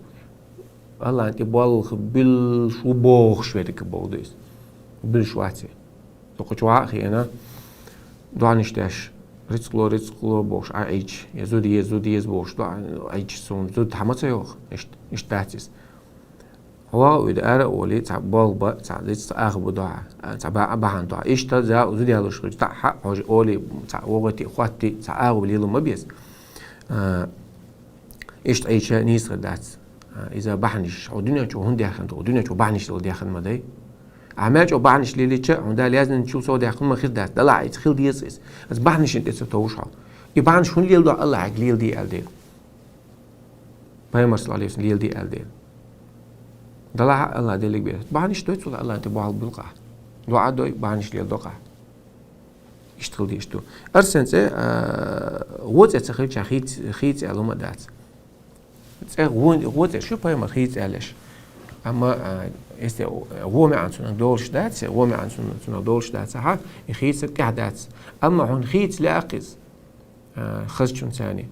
Аллахьан тӀе болх буьллуш ву бохуш верг боху ду иза. Буьллуш вац и. Со кху чохь а хиъна, доӀанаш деш, Рицкъ ло, рицкъ ло бохуш, Ӏа Ӏийча, я зуда еза, зуда еза бохуш, ду Ӏа Ӏийча суна, зуда хьа ма ца йоху, иштта, иштта дац иза. Хьо вагӀа уьйда ара а олий, цхьа болх бан, цхьа лица агӀо бан ду хьа, цхьа ба-, бахьана ду хьа. Иштта за-, зуда ялош хилча, таӀа хьа, хьожа олий, цхьа вогӀий, хатта, цхьа агӀо лело ма беза. А, иштта Ӏийча нийса хир дац. А, иза бахьанаш, хьо дуьнен чу хӀунда даьхна ду, дуьнен чу бахьанаш лела даьхна ма дай. Ахьа мел чӀогӀа бахьанаш лелийча, хьуна Дала яздинчул сов даьккхина ма хир дац. Делахь а иза хила деза иза. Иза бахьанашна тӀе ца товш хьо. И бахьанаш хӀунда леладо Аллахьага, леладе аьлла дела. Пайхамара, саллаллаху Ӏалайхи ва саллам, леладе аьлла дела. Делахь а Аллахь дерриг бен. Бахьанаш дой цул, Аллахьа тӀе бохьал билкъахь. ДуӀа дой, бахьанаш леладокъахь. Иштта хила дезаш ду. Арсен цӀе, а, вон цӀе ца хилча хийца, хийца аьлла хӀума дац. ЦӀе вон, вон цӀе шу пайхамар хийца аьллаш. Амма, а, если вон маьӀна цунах долуш дац, вон маьӀна цунах, цунах долуш дац, ахьа, и хийца тӀехь дац. Амма хьуна хийца лаьа кхиз, а, хазачун царни.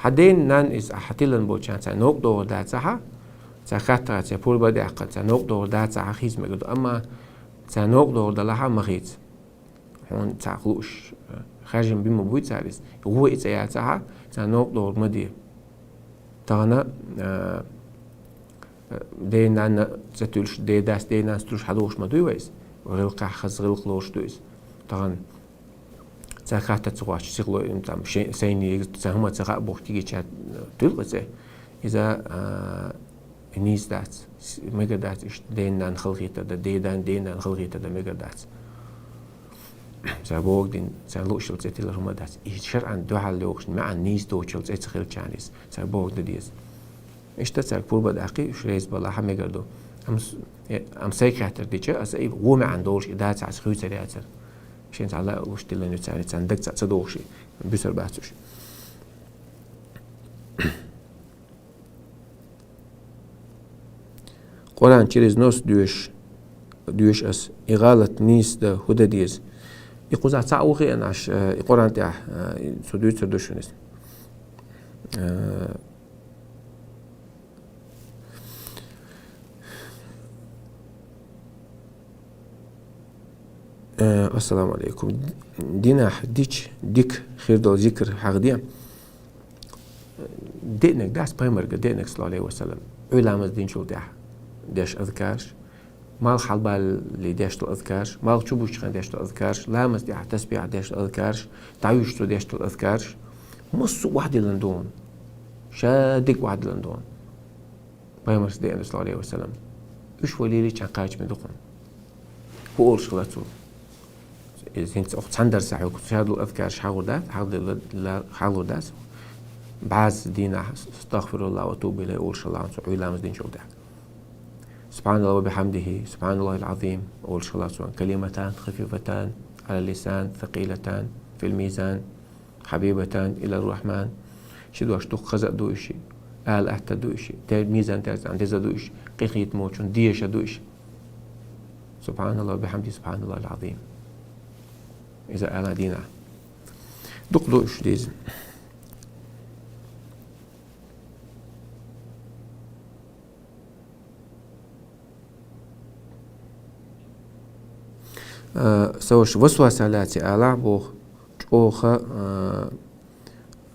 Хьан ден нан иза, ахьа тиллан болчарна царна новкъа догӀур дац, ахьа, царна хаттара, царна пурба даккха, царна новкъа догӀур дац, ахьа, хийца мегар ду. Амма царна новкъа догӀур далахьа, ма хийца. Хьуна цхьа лууш, хаьржина бина ма буй цара иза. Вон и цӀе яцахьа, царна новкъа догӀур ма де. Тахана, а, а, ден-нанна цӀе туьллуш, ден-дас, ден-нанас туьллуш хьадогӀуш ма дуй вай иза. ГӀиллакхехь хаза гӀиллакх лоруш ду иза. Тахана цара хатта ца гӀоттуш, сихло, м, там, шен-, сайна егас, царна хӀума ца хаьа боху кегийчара туьллу цӀе. Иза, а, нийса дац, с-, мегар дац иштта ден-нанна халахетар дан, ден-дан, ден-нанна халахетар дан мегар дац. Цара бохург дина, цара лууш йолу цӀе тиллар хӀума дац. И шарӀан дуьхьал йогӀуш, маьӀна нийса доцучу цӀе ца хилчарна иза, цара бохург дан деза. Иштта цаьрга пурба даккхий, уьш реза балахьа мегар ду. Амма с-, э, амма сайга хаттар дича, аса и вон маьӀна долуш и дацахь, аса хуьйцур яцара. Шен цхьа лаа лууш тиллина ю царна, царна даг цхьаъ ца догӀуш и, буьсур бац уьш. Къуръан через нос доьшу, доьшу ас. И гӀалат нийса дан хӀун дан деза? И кхузахь цхьаъ ву хиъна аш, э, и Къуръан тӀехь, э, цо дуьйцур ду шуна иза. Э, э, ассаламу алейкум. Динахь дича дика хир долу зикр хьахаде. Деанарг дац пайхамарга, деанарг, саллаллаху Ӏалайхи ва саллам, Ӏуьйра ламаз динчул тӀаьхьа деш азкарш, малх хьалабалале деш долу азкарш, малх чубузучу хенахь деш долу азкарш, ламаз тӀехь тасбихь деш долу азкарш, дӀавуьжучу деш долу азкарш, массо а охьадиллина ду хьуна. Ша дерг охьадиллина ду хьуна. Пайхамарс деана, саллаллаху Ӏалайхи ва саллам. Уьш вай лелийча кхачаме ду хьуна. ХӀун олуш хилла цо? Иза хӀинца оха цхьана дарсехь хьоьгуш ша долу азкарш хьахор дац, хьахор дац. БӀаьзза дийнахь «Астагфируллах ва атубу илайхи» олуш хилла цо Ӏуьйра ламаз динчул тӀаьхьа. «Субханаллахи ва бихьамдихи, субханаллахил Ӏазим» олуш хилла цо. «Калиматан хафифатан Ӏалал лисан, сакъилатан фил мизан». «Хьабибатан илар Рахьман». Ши дош дукха хаза а ду уьш, ала атта ду уьш, те-, мизан терзан деза ду уьш, къинхетамочун деша ду уьш. «Субханаллахи ва бихьамдихи, субханаллахил Ӏазим». Иза ала дийнахь. Дукха ду уьш деза. А, со ваша васваса лаьций алахь боху, чӀогӀа, а,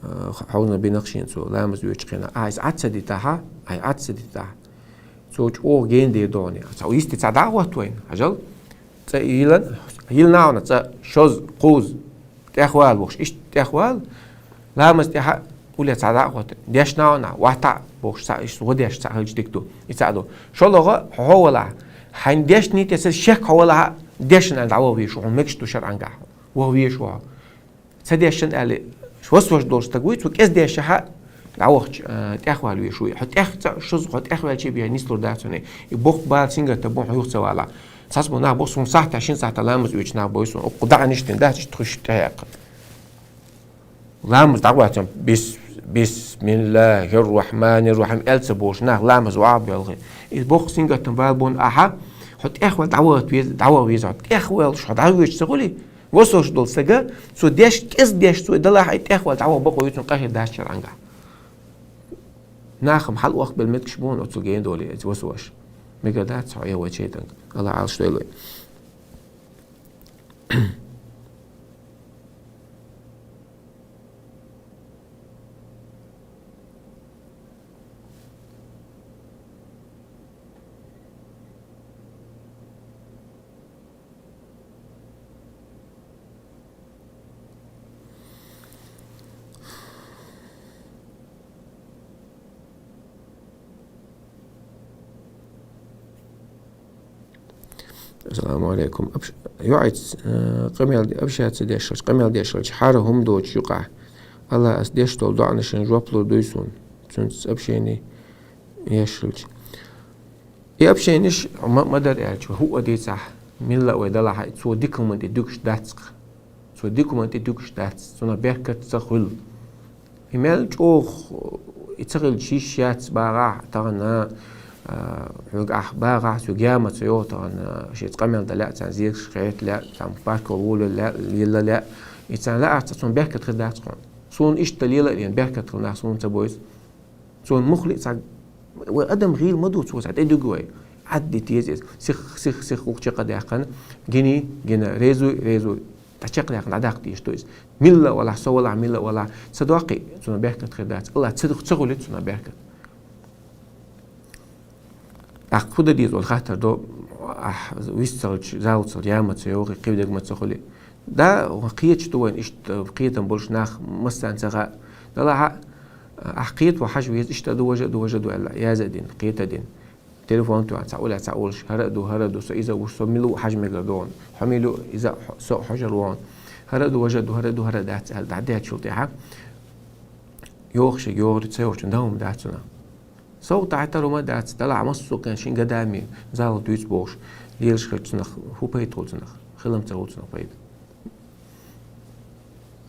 а, хьовна бинах шен цо, ламаз воьдучу хенахь. Ахьа иза Ӏад ца дитахьа, ахьа Ӏад ца дитахьа. Цо чӀогӀа гена дер догӀу. Цхьа йисте цхьа дӀа а хӀоттавайна, хьажал. ЦӀа йилан, йилна а вана, цӀа шозза, кхузза. ТӀехвала бохуш, иштта тӀехвала. Ламаз тӀехьа уле цхьа дӀа а хӀотту. Дешна а вана, ватта бохуш, цхьа иштта гӀо деш цхьа хилча дика ду. И цхьа ду. ШолгӀа, хьо хьо валахь. Хьайн дешнийте ца шек хьо валахьа, дешна аьлла дӀаваха везаш ву, хьуна мегаш ду шарӀангахь. Ваха везаш ву хьо. Ца дешна аьлла, васваш долуш стаг вуй, цо кӀеза дешахьа, дӀавахча, а, тӀехвала везаш вуй. Хьо тӀех ца шозза, хьо тӀехваьлча бен нислур дац хьуна. И боккха бала сингаттам бу хьо юха ца валахь. Цхьацца бу нах бу суна сахьтехь, шина сахьтехь ламаз оьцуш нах бу суна. Укх даӀанаш дина дац, иштта хуьш тӀехьаьккха. Ламаз дӀагӀоцам, бис-, бисмиллахир рахманир рахим аьлла ца бохуш, нах ламаз ваӀа боьлхи. Иза боккха сингаттам бала бу ахьа, хьо тӀехвала дӀаваха веза, дӀаваха веза хьо. ТӀехваьллаш хьо дӀавоьдуш ца хуьлий? Васваш долу стага, цо деш, кӀеза деш цо, далахь и тӀехвала дӀаваха бакъо ю цунна къахьега дац шарӀангахь. Нахам хьала охкабелла меттигаш бу хьуна оццул гена долий, иза васваш. Мегар дац хьо, я вай шайтанга. Аллах Ӏалаш дойла вай. Ассаламу алейкум. Абш-, юкъахь, э, къамел де-, общаться деш хилча, къамел деш хилча, хӀара хӀума доцуш юкъахь. Алла, ас деш долу доӀанашна жоп лур дуй суна, цуьнца общение еш хилча. И общенеш ма, ма дара аьлча, хӀуъа дийцахь, милла а вай далахь, цо дика хӀуманна тӀе дуьгуш дац-кх. Цо дика хӀуманна тӀе дуьгуш дац, цунах беркат ца хуьлу. И мел чӀогӀа и ца хилча йиш яц багӀахь тахана, а, хьоьга ахь багӀахь, соьга яма ца йогӀу тахана, шеца къамел дан лаьа, царна зекаш хета лаьа, царна паркол волавелла лаьа, лела лаьа. И царна лаахь ца, цунна беркат хир дац хьуна. Суна иштта лела а лена, беркат хила нах суна ца бойзу. Цунна муххале а цхьа, вай адам гӀийла ма ду, цо цхьа тӀедуьгу вай. Ӏадди теза иза. Сих, сих, сих гӀуллакх чекхдаьккхина, гиний, гина, резуй, резуй. ТӀа чекхдаьккхина дӀадаккха дезаш ду иза. Милла а валахь, со валахь, милла а валахь, ца доккхий, цунах беркат хир дац. Алла ца, ца хуьлуьйту цунах беркат. ТӀаккха хӀун дан деза олу хаттар до, ахь вист ца хилча, зала ца хилча, яма ца йогӀий, кхидерг ма ца хуьлий. Да, кхеташ ду вайна иштта, кхетам болуш нах массарна ца хаьа. Далахь, ахь кхето хьажа веза, иштта ду, важа а ду, важа а ду аьлла, яза а дина, кхета а дина. Телефон тоьхна, цхьа уллехь цхьа олуш, хӀара а ду, хӀара а ду, со иза а вуш, со мила ву хьажа мегар ду хьуна, хьо мила ву иза а, хьо-, со а хьожур ву хьуна. ХӀара а ду, важа а ду, хӀара а ду, хӀара а дац аьлла, дӀадеттачул тӀаьхьа, йогӀуш, йогӀур ца йогӀучун дан хӀума дац цунах. Сов тӀаьхьа тара хӀума дац, далахь массо а кхин шин гадами, зала дуьйцу бохуш, лелаш хилча цунах хӀун пайда хуьлу цунах, хилам ца хуьлу цунах пайда.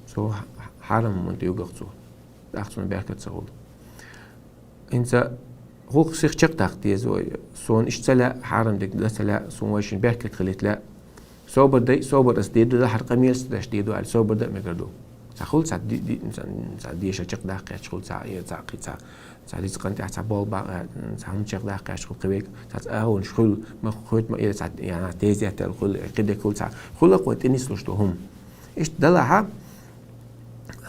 Цо хьарам хӀуманна тӀе юьгу-кх цо, тӀаккха цунах беркат ца хуьлу. ХӀинца гӀуллакх сих чекхдаккха деза вай, суна иштта ца лаьа, хьарам дерг дан ца лаьа, суна вайшинна беркат хилийта лаьа. Собар дай, собар ас дийр ду, хӀара къамелаш ца деш дийр ду аьлла, собар дан а мегар ду. Цхьа хуьлу, цхьа ди-, ди-, цхьа, цхьа дешар чекхдаккха гӀерташ хуьлу, цхьа, э, цхьа кхин цхьа, цхьа рицкъан тӀехь цхьа болх бан, э, цхьа хӀума чекхдаккха гӀерташ хуьлу кхин верг, цхьацца агӀонаш хуьлу, ма хоьтту ма эр, цхьа, яна, тезетал хуьлу, э, кхидерг хуьлу, цхьа хуьлу-кх вай тӀе нислуш ду хӀума. Иштта далахь,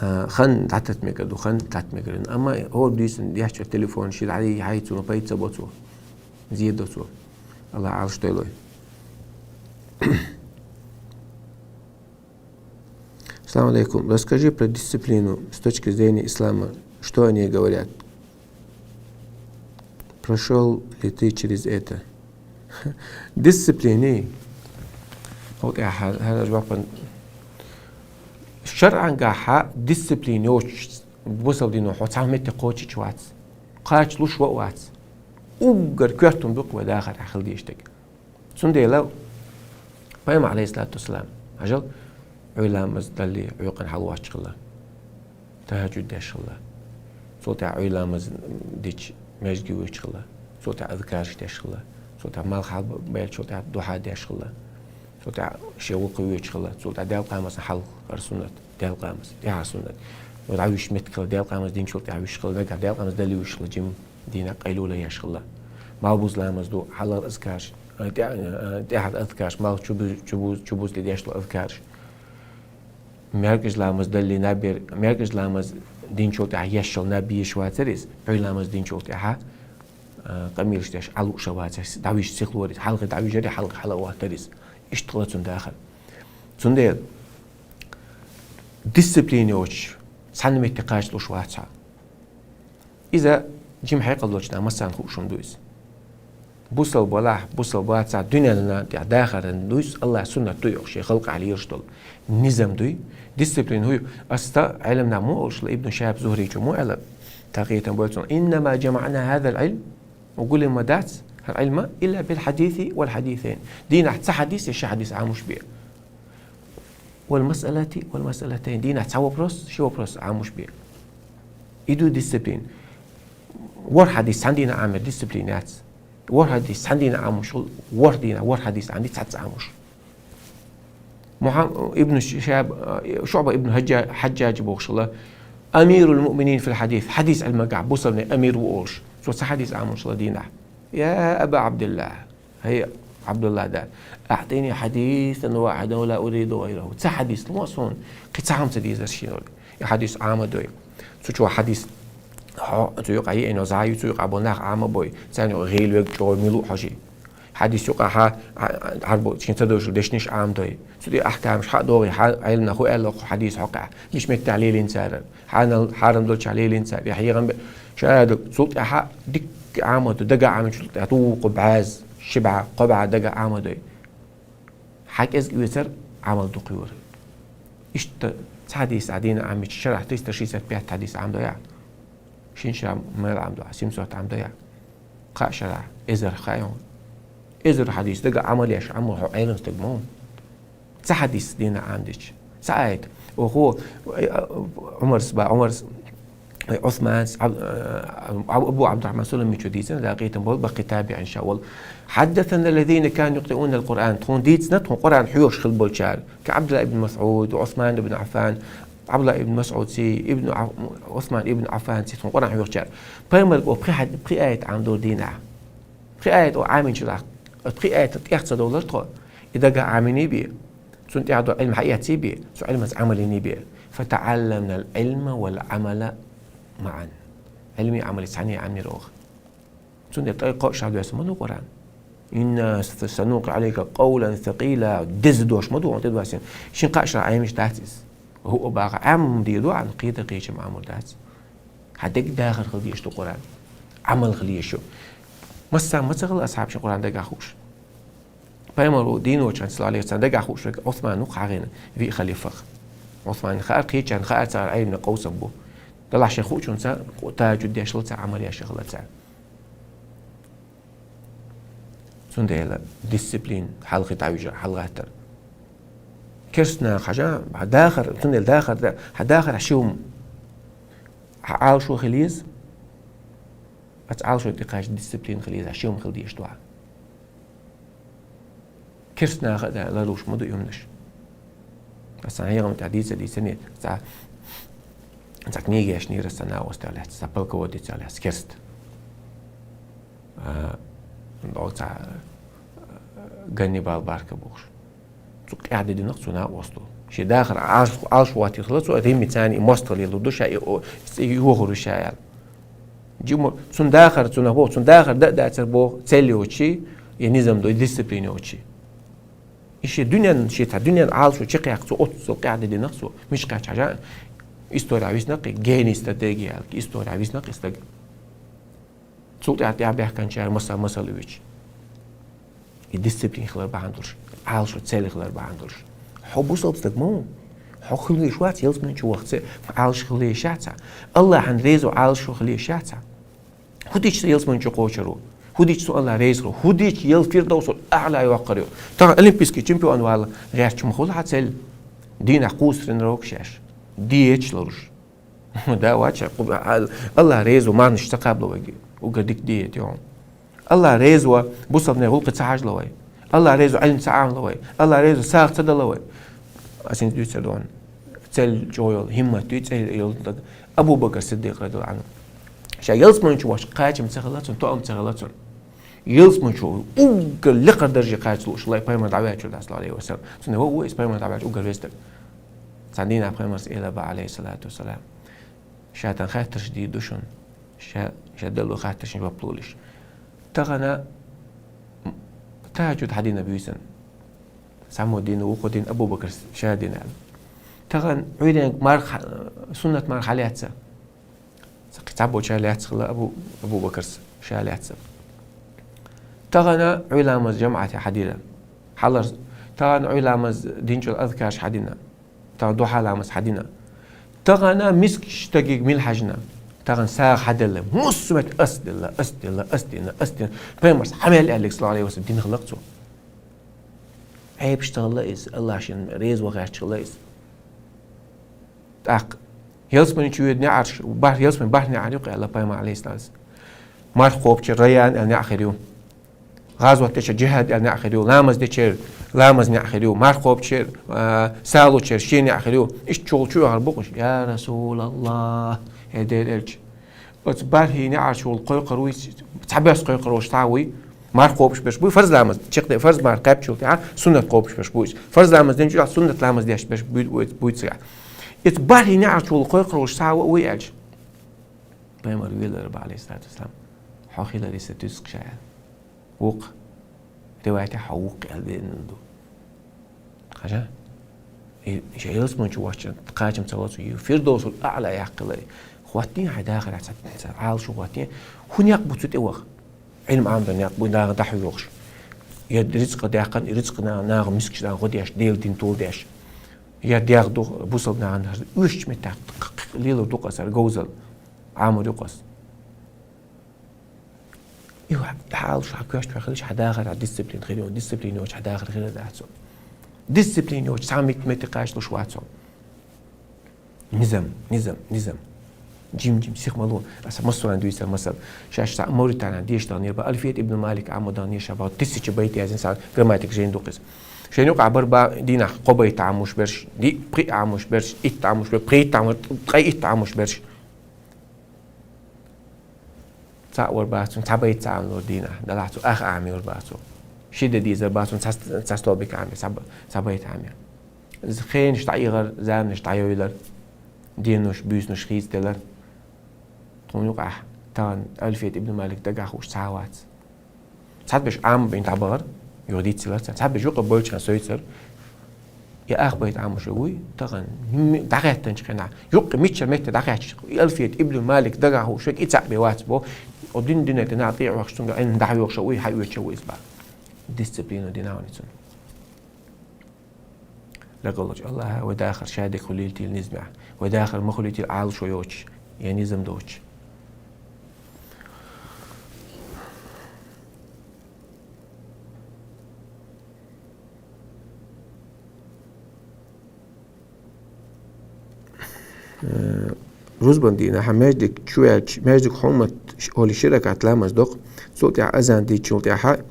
э, хан дӀататта мегар ду, хан дӀататта мегар ду. Амма хӀора дуьйсина деш йолу телефон ши дӀа хьай, цунах пайда ца бо цо, зен до цо. Аллах Ӏалаш дойла вай. Салам алейкум. Расскажи про дисциплину с точки зрения ислама. Что о ней говорят? Прошёл ли ты через это? Дисциплини. Вот я ха-, ха-, жоп ан-, шарӀангахьа дисциплина йоцуш, бусалба дино хьо цхьа метте кхочуш вац. Кхача луш вац. Уггар коьртун ду-кх вай дахар хьан хила дезаш дерг. Цундела Пайхамар, алейхиссалату вассалам, хьажал, Ӏуьйра ламаз далле, Ӏуьйкъана хьалавоьттуш хилла, тахӀажжуд деш хилла, цул тӀаьхьа Ӏуьйра ламаз дича маьждиге воьдуш хилла, цул тӀаьхьа азкараш деш хилла, цул тӀаьхьа малх хьалабаьлчул тӀаьхьа духьа деш хилла, цул тӀаьхьа шен гӀуллакхе воьдуш хилла, цул тӀаьхьа Даьла къамелашна хьалха хӀара суннат, Даьла къамел, тӀаьхьа суннат, дӀавуьсуш меттиг хилла, Даьла къамел динчул тӀаьхьа вуьсуш хилла, нагахь Даьла къамел далле вуьсуш хилла, жима дийнахь къайлула еш хилла. Малх буза ламаз ду, хьалхара азкараш, а, тӀе-, а, тӀаьхьара азкараш, малх чу буз-, чу буз-, чу буза тӀе деш долу азкараш. МаьркӀажа ламаз далле наб яр, маьркӀажа ламаз динчул тӀаьхьа еш йолу наб езаш вацара иза, Ӏуьйра ламаз динчул тӀаьхьа, а, къамелаш деш Ӏа лууш вацара иза, дӀавижа сихлора иза, хьалхе дӀавижара, хьалхе хьалавоьттура иза. Иштта хилла цуьнан дахар. Цундела дисциплина йоцуш, цхьана метте кхача луш вац хьо. Иза жима хьекъал долчу наха массарна хууш хӀума ду иза. Бусалба валахь, бусалба вацахь, дуьненна тӀехь дахаран дуьйцу, Аллахь суннат ду йоху шен халкъахь лелаш долу. Низам дуй, дисциплина хӀуй. Ас ста Ӏелам нах муха олуш ла, Ибн Шихаб Зухричо муха аьлла, тахкъетан бойцун: «Иннама жамаъна хазал Ӏилм», гулин ма дац хӀара Ӏилма, «илла бил хьадиси вал хьадисайн». Дийнахь цхьа хьадис я ши хьадис Ӏамуш бе. «Вал масъалати вал масъалатайн». Дийнахь цхьа вопрос, ши вопрос Ӏамуш бе. И ду дисциплина. ВорхӀ хьадис цхьана дийнахь Ӏамор дисциплина яц. ВорхӀ хьадис цхьана дийнахь Ӏамуш, ворхӀ дийнахь ворхӀ хьадис Ӏамди, цхьацца Ӏамуш. Мухьам-, Ибн Шихаб, э, Шуъба ибн Хьаджа-, Хьаджаджа бохуш хилла: «Амирул муъминин фил хьадис», хьадис Ӏилмагахь бусалбанийн амир ву олуш. Цо цхьа хьадис Ӏамуш хилла дийнахь. «Я Аба Ӏабдилла». ХӀай, ӀабдуллахӀ да, «аӀтини хьадисан вахьидан ла уриду гӀайраху». Цхьа хьадис ло суна, кхин цхьа хӀума ца дезара шена. И хьадис Ӏама дой. Цу чу хьадис, хьо-, цу юкъа еана зӀа ю, цу юкъа бо нах Ӏама бой. Царна юкъа гӀийла вег чӀогӀа мила ву хьожий. Хьадис юкъа хьа, а, а, гӀарбо шен ца дошуш дешнаш Ӏама дой. Цу тӀе ахкамаш хьа а догӀий, хьа, Ӏилманах хӀу аьлла хьо хьадис хьокъехь. Миш меттехь лелийна цара. Хьанал хьарам долчохь лелийна цара, я хьехам бе-, ша ду, цул тӀаьхьа дикка Ӏамадо, дага Ӏамачул тӀаьхьа, тӀу кху бӀаьз, ши бӀа, кхо бӀа дага Ӏамадой. Ӏа кӀезига оьцур, Ӏамал дукха йора. Иштта цхьа хьадис Ӏа дийна Ӏамийча, шарахь триста шестьдесят пять хьадис Ӏамадой Ӏа. Шин шера мел Ӏамадой Ӏа, семьсот Ӏамадой Ӏа. Кхаа шарахь эзар хьа йоах. Эзар хьадис дага Ӏамал еш, Ӏамал хьо Ӏелам стаг ма ву. Цхьа хьадис дийна Ӏамадича. Цхьа аят. Оаха, э, Ӏумарс ба, Ӏумарс, э, Ӏусманс, Аб-, э, Абу Абдурахьман Сулами чу дийцина, дакъийтам бол, баккхий табиӀин ша вол. حدثنا الذين كانوا يقرؤون القرآن. Тхуна дийцина, тхуна Къуръан хьоьхуш хила болчара. КаӀабдулла ибн МасӀуд, Ӏусман ибн Ӏаффан, Ӏабдулла ибн МасӀуд ци, ибн Ӏа-, Ӏусман ибн Ӏаффан ци, тхуна Къуръан хьоьхучара. Пайхамарга о пхи хьад-, пхи аят Ӏамадора дийнахьа. Пхи аят о Ӏамийначул тӀехьагӀа, пхи аят тӀех ца довлар тхо, и дага Ӏамийна бе, цунна тӀехьа дола Ӏилма хьаэцна бе, цу Ӏилманца Ӏамал йина бе. فتعلمنا العلم والعمل معا. Ӏилмеи Ӏамали цхьана Ӏамийра оаха. Цундела тӀаккха кхоъ шахьа доьссар ма ду Къуръан. إنا سنلقي عليك قولا ثقيلا. Деза дош ма ду, он тӀе доссийна. Шин-кхаа шера Ӏемаш дац иза. ХӀуъа баха Ӏамам дийр ду, Ӏа кхийда кхийчам Ӏамур дац. Хьа дег дахар хила дезаш ду Къуръан. Ӏамал хила езаш ю. Масса ма ца хилла асхьабашта Къуръан дагахь хууш. Пайхамаро дийнача хана, саллаллаху Ӏалайхи ва саллам, дагахь хууш верг Ӏусман ву-кх хьахийна виъ халифах. Ӏусмана хаьар, кхечарна хаьар, цар Ӏилман къовсам бу. Делахь шайх хуучунца тажуд деш хилла цар, Ӏамал еш хилла цар. Цундела дисциплина хьалхе дӀавижа, хьалгӀаттар. Керста наха хьажа, хьа дахар, цундела дахар да, хьа дахар хьа ши хӀума. Хьа Ӏалашо хила еза, оцу Ӏалашо тӀе кхача дисциплина хила еза, хьа ши хӀума хила дезаш ду хьа. Керста наха а да, ларлуш ма ду и хӀуманаш. Аса хьехам тӀа дийца, дийцане, цхьа, цхьа книга яшнийра аса накъостех лаьцна, цхьа полководецех лаьцна, керста. А, оцу, а, Ганнибал Барка бохуш. Цу къаьхьа де динарг цу накъосто. Шен дахар Ӏалаш-, Ӏалашо хӀоттийна хилла цо, риммацара и мостагӀал лелур ду ша, и, о, и йохур ю ша аьлла. Жима, цун дахар, цунах боху, цун дахар да а дацар боху, цель йоций, я низам ду, я дисциплина йоций. И шен дуьнен, шен цхьа дуьнен Ӏалашо чекхъяккха цо, оццул къаьхьа де динарг цо. Мича кхаьчча хьажа, история висна-кх и, гений стратегии аьлла, история висна-кх и стаг. Цул тӀаьхьа тӀаьхьа баьхканчара масал, масал вича. И дисциплина хилар бахьана долуш, Ӏалашо цель хилар бахьана долуш. Хьо бусалба стаг ма ву. Хьо хила везаш вац ялсамани чу вахча, Ӏалашо хила езаш яц хьа. Аллахьан резо Ӏалашо хила езаш яц хьа. ХӀун дича ялсамани чу кхочур ву? ХӀун дича цу Аллахь реза хир ву? ХӀун дича ял Фирдавсул Аъла йоккхур ю? Тахана олимпийский чемпион вала гӀерташ ма хуьлу хьан цель? Дийнахь кхузза тренировкаш еш. Диеташ лоруш. Да, вача, Аллахь реза ву, мархнаш ца кхаба вайга. Угар дика диета ю. Аллахь реза ву, бусалбанийн гӀуллакхе ца хьажа вай. Аллахь реза ву, Ӏилма ца Ӏамаде вай. Аллахь реза ву, сагӀа ца дала вай. Ас хӀинца дуьйцур ду хьуна. Цель чӀогӀа йолу, хӀиммат дуй, цель йолу стаг. Абу Бакр Сиддикъ, радияллаху Ӏанху. Ша ялсамани чу вахча кхачам ца хилла цунна, тоам ца хилла цунна. Ялсамани чу уггар лекхара дарже кхача лууш ву, пайхамар дӀаваьллачул тӀаьхьа, саллаллаху Ӏалайхи ва саллам. Цунна ву, ву иза пайхамар дӀаваьлча уггар веза стаг. Цхьана дийнахь пайхамарс элира боху, Ӏалайхиссалату вассалам. Ша тахана хаттарш дийр ду шуна. Ша, ша делла хаттаршна жоп лолаш. Тахана тахаджуд хьадина буьйсанна. Цхьаммо дина, вукхо дина, Абу Бакрс ша дина аьлла. Тахана Ӏуьйренга марха, суннат марха хьалаьцна. Цхьа кхин цхьаболчара лаьцна хилла Абу, Абу Бакрс ша лаьцна. Тахана Ӏуьйра ламаз жамаӀате хьадира. Хьалар, тахана Ӏуьйра ламаз динчул азкарш хьадина. Тахана духьа ламаз хьадина. Тахана мискачу стаге мила хьаьжна. Тахана сагӀа хьаделла. Муссамет ас делла, ас делла, ас дина, ас дина. Пайхамарс хьан мел аьллиг, саллаллаху Ӏалайхи ва саллам, дина хилла-кх цо. Ӏебаш ца хилла иза, Аллахь шена реза ван гӀерташ хилла иза. ТӀаккха ялсамани чу йоьду неӀарш, бархӀ, ялсамани бархӀ неӀар ю-кх аьлла пайхамар, Ӏалайхиссалам. Марха кхобучу Райян аьлла неӀ хир ю. ГӀазот дечу жихӀад аьлла неӀ хир ю, ламаз дечеран ламаз неӀ хир ю, марха кхобучеран, а, сагӀа лучеран шен неӀ хир ю. Иштта чухула чу оьхур бу-кх уьш. Я Расулаллах, хӀей Делан элча, оцу бархӀе неӀарчул кхойкхур вуй, цхьабосса кхойкхур волуш цхьа а вуй, марха кхобуш берш буй, фарз ламаз, чекхден фарз марха кхаьбчул тӀаьхьа суннат кхобуш берш буй. Фарз ламаз динчул тӀаьхьа суннат ламаз деш берш буй, буй, буй цигахь. Оцу бархӀе неӀарчул кхойкхур волуш цхьа а вуй аьлча, пайхамар велара боху, Ӏалайхиссалату вассалам, хьо хиларе сан туьйсу-кх ша аьлла. Ву-кх. Риваятехь хьо ву-кх аьлла деана ду. Хьажа? И ша ялсамани чу вахча кхачам ца хилла цо, и Фирдовсул Аъла яккхилла. ХӀоттийна хьайн дахарехь цхьа, цхьа Ӏалашо хӀоттийна. ХӀун некъ бу цу тӀе ваха? Ӏилма Ӏамдан некъ бу, нахана дӀахьоьхуш. Я рицкъа даьккхина, рицкъа на-, наха мискача наха гӀо деш, Делан дин тулдеш. Я дегӀ ду бусалба нахана, уьш меттехь лелар ду-кх аса говзал, Ӏамар ю-кх аса. И хьалаш хьан коьрта хила йиш, хьан дахар, хьан дисциплина хир ю, дисциплина йоцуш хьан дахар хир дац хьо. Дисциплина йоцуш цхьа мет-, метте кхачалуш вац хьо. Низам, низам, низам. Жим-жим, сих ма ло. Аса массо а дуьйцур масал. Шаьш цхьа Мавританехь дешна нера бан Альфият ибн Малик Ӏамадан неша бан тысяча байт язйина цхьа грамматика жайна ду-кх иза. Шайна юкъахь бар бан дийнахь кхо байт Ӏамош берш, ди-, пхиъ Ӏамош берш, итт Ӏамош берш, пхийтта Ӏамош, ткъе итт Ӏамош берш. Цхьаъ вар бац цуьнан, цхьа байт ца Ӏамалора дийнахь, делахь цо ах Ӏамор бац цо. Ши де дезар бац цуьнан, цхьа, цхьа столбик Ӏамор, цхьа б-, цхьа байт Ӏамор. Хенаш дӀаихар, заманаш дӀайойлар, денош, буьйсанаш хийцаделар. Тхуна юкъахь тахана Альфият ибн Малик дагахь хууш цхьа а вац. Цхьаберш Ӏамабина дӀабахара, юха дийцилар царна. Цхьаберш юкъа болчарна сойцара. И ах байт Ӏамош вуй, тахана м-, дӀахеттанчу хенахь, юккъе миччара метте дӀахетташ, и Альфият ибн Малик дагахь хууш, и цхьаъ бен вац бо, о дин динан тӀе нах тӀе а вахча, цуьнга Ӏилма дӀахьоьхуш а вуй, хьаоьцуш а вуй иза бан. Дисциплина дина ван цунна. Дакъалоцу Аллаха вай дахар шадерг хуьлийтийла низамехь, вай дахар ма хуьлийтийла Ӏалашо йоцуш, я низам доцуш. Э, рузбан дийнахь маьждиг чу ваьлча, маьждиг хьурмат ш-, олий ши ракаӀат ламаз до-кх, цул тӀаьхьа азан дийцначул тӀаьхьа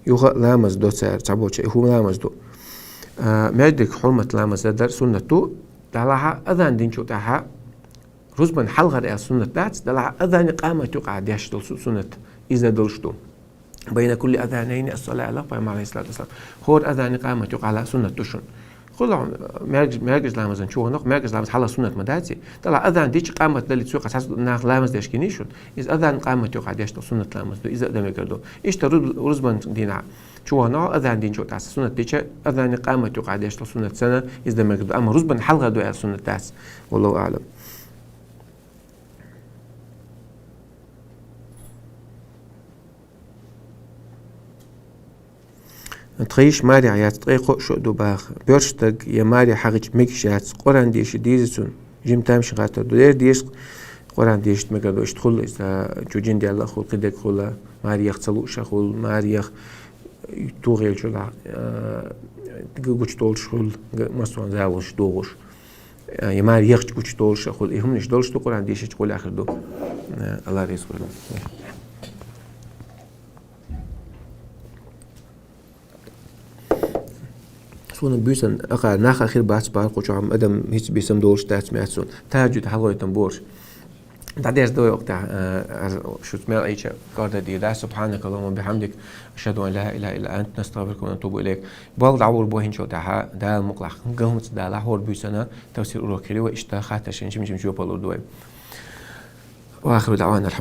юха а ламаз до цара, цхьаболчара и хӀума ламаз ду. А, маьждиг хьурмат ламаз дар суннат ду, делахь а азан динчул тӀаьхьа рузбан хьалхара аьлла суннат дац, делахь а азани къамат юкъахь деш долу су-, суннат иза долуш ду. Байна кулли азанайни ас-салат аьлла Пайхамара, Ӏалайхиссалату вассалам. ХӀора азани къамат юкъахь суннат ду шуна. Хила хьуна, маьркаж-, маьркажа ламазан чу вахана-кх, маьркажа ламаз хьалха суннат ма дац и. Делахь азан дича къамат даллалц цу юкъахь цхьа нах ламаз деш гиний шуна? Иза азан къамат юкъахь деш долу суннат ламаз ду, иза а дан мегар ду. Иштта руз-, рузбан дийнахь чу вахана-кх, азан динчул тӀаьхьа суннат дича, азани къамат юкъахь деш долу суннат санна, иза дан мегар ду. Амма рузбан хьалха ду аьлла суннат дац. Валлаху аӀлам. Тхан йиша марехь яц, ткъе кхо шо ду баха. Боьрша стаг я маре хьагӀича мегаш яц, Къуръан деша деза цунна. Жима тамашийна хаттар ду. Дера деза, Къуръан дешийта мегар ду, иштта хуьлу иза, чу жиндела а хуьлу, кхидерг хуьлу, маре яха ца лууш а хуьлу, маре яха тухийла чу дӀа, э, г-, гучудолуш хуьлу, г-, массо а завалш догӀуш. Э, я маре яхча гучудолуш а хуьлу. И хӀуманаш долуш ду, Къуръан дешича гӀолехь хир ду. Э, Алла реза хуьлда. Суна буьйсан акха нах а хир бац бара, кху чохь адам хӀинца бисам долуш дац, меца суна. Тахажжуд хьалгӀойтам борш. ДӀадерза ду вай вакхтехь, а, а, шуьца мел Ӏийча кӀорда дийр дац. Субханакаллахумма ва бихамдик. Ашхаду ан ла илаха илла ант, настагфирука ва натубу илайк. Болх дӀагӀур бу хӀинцачул тӀаьхьа, Дала мукъалахь, галхӀунца Дала хӀора буьйсанна тафсир урок хир ю вай, иштта хаттаршна жим-жим жоп лур ду вай. Ва ахиру даӀвана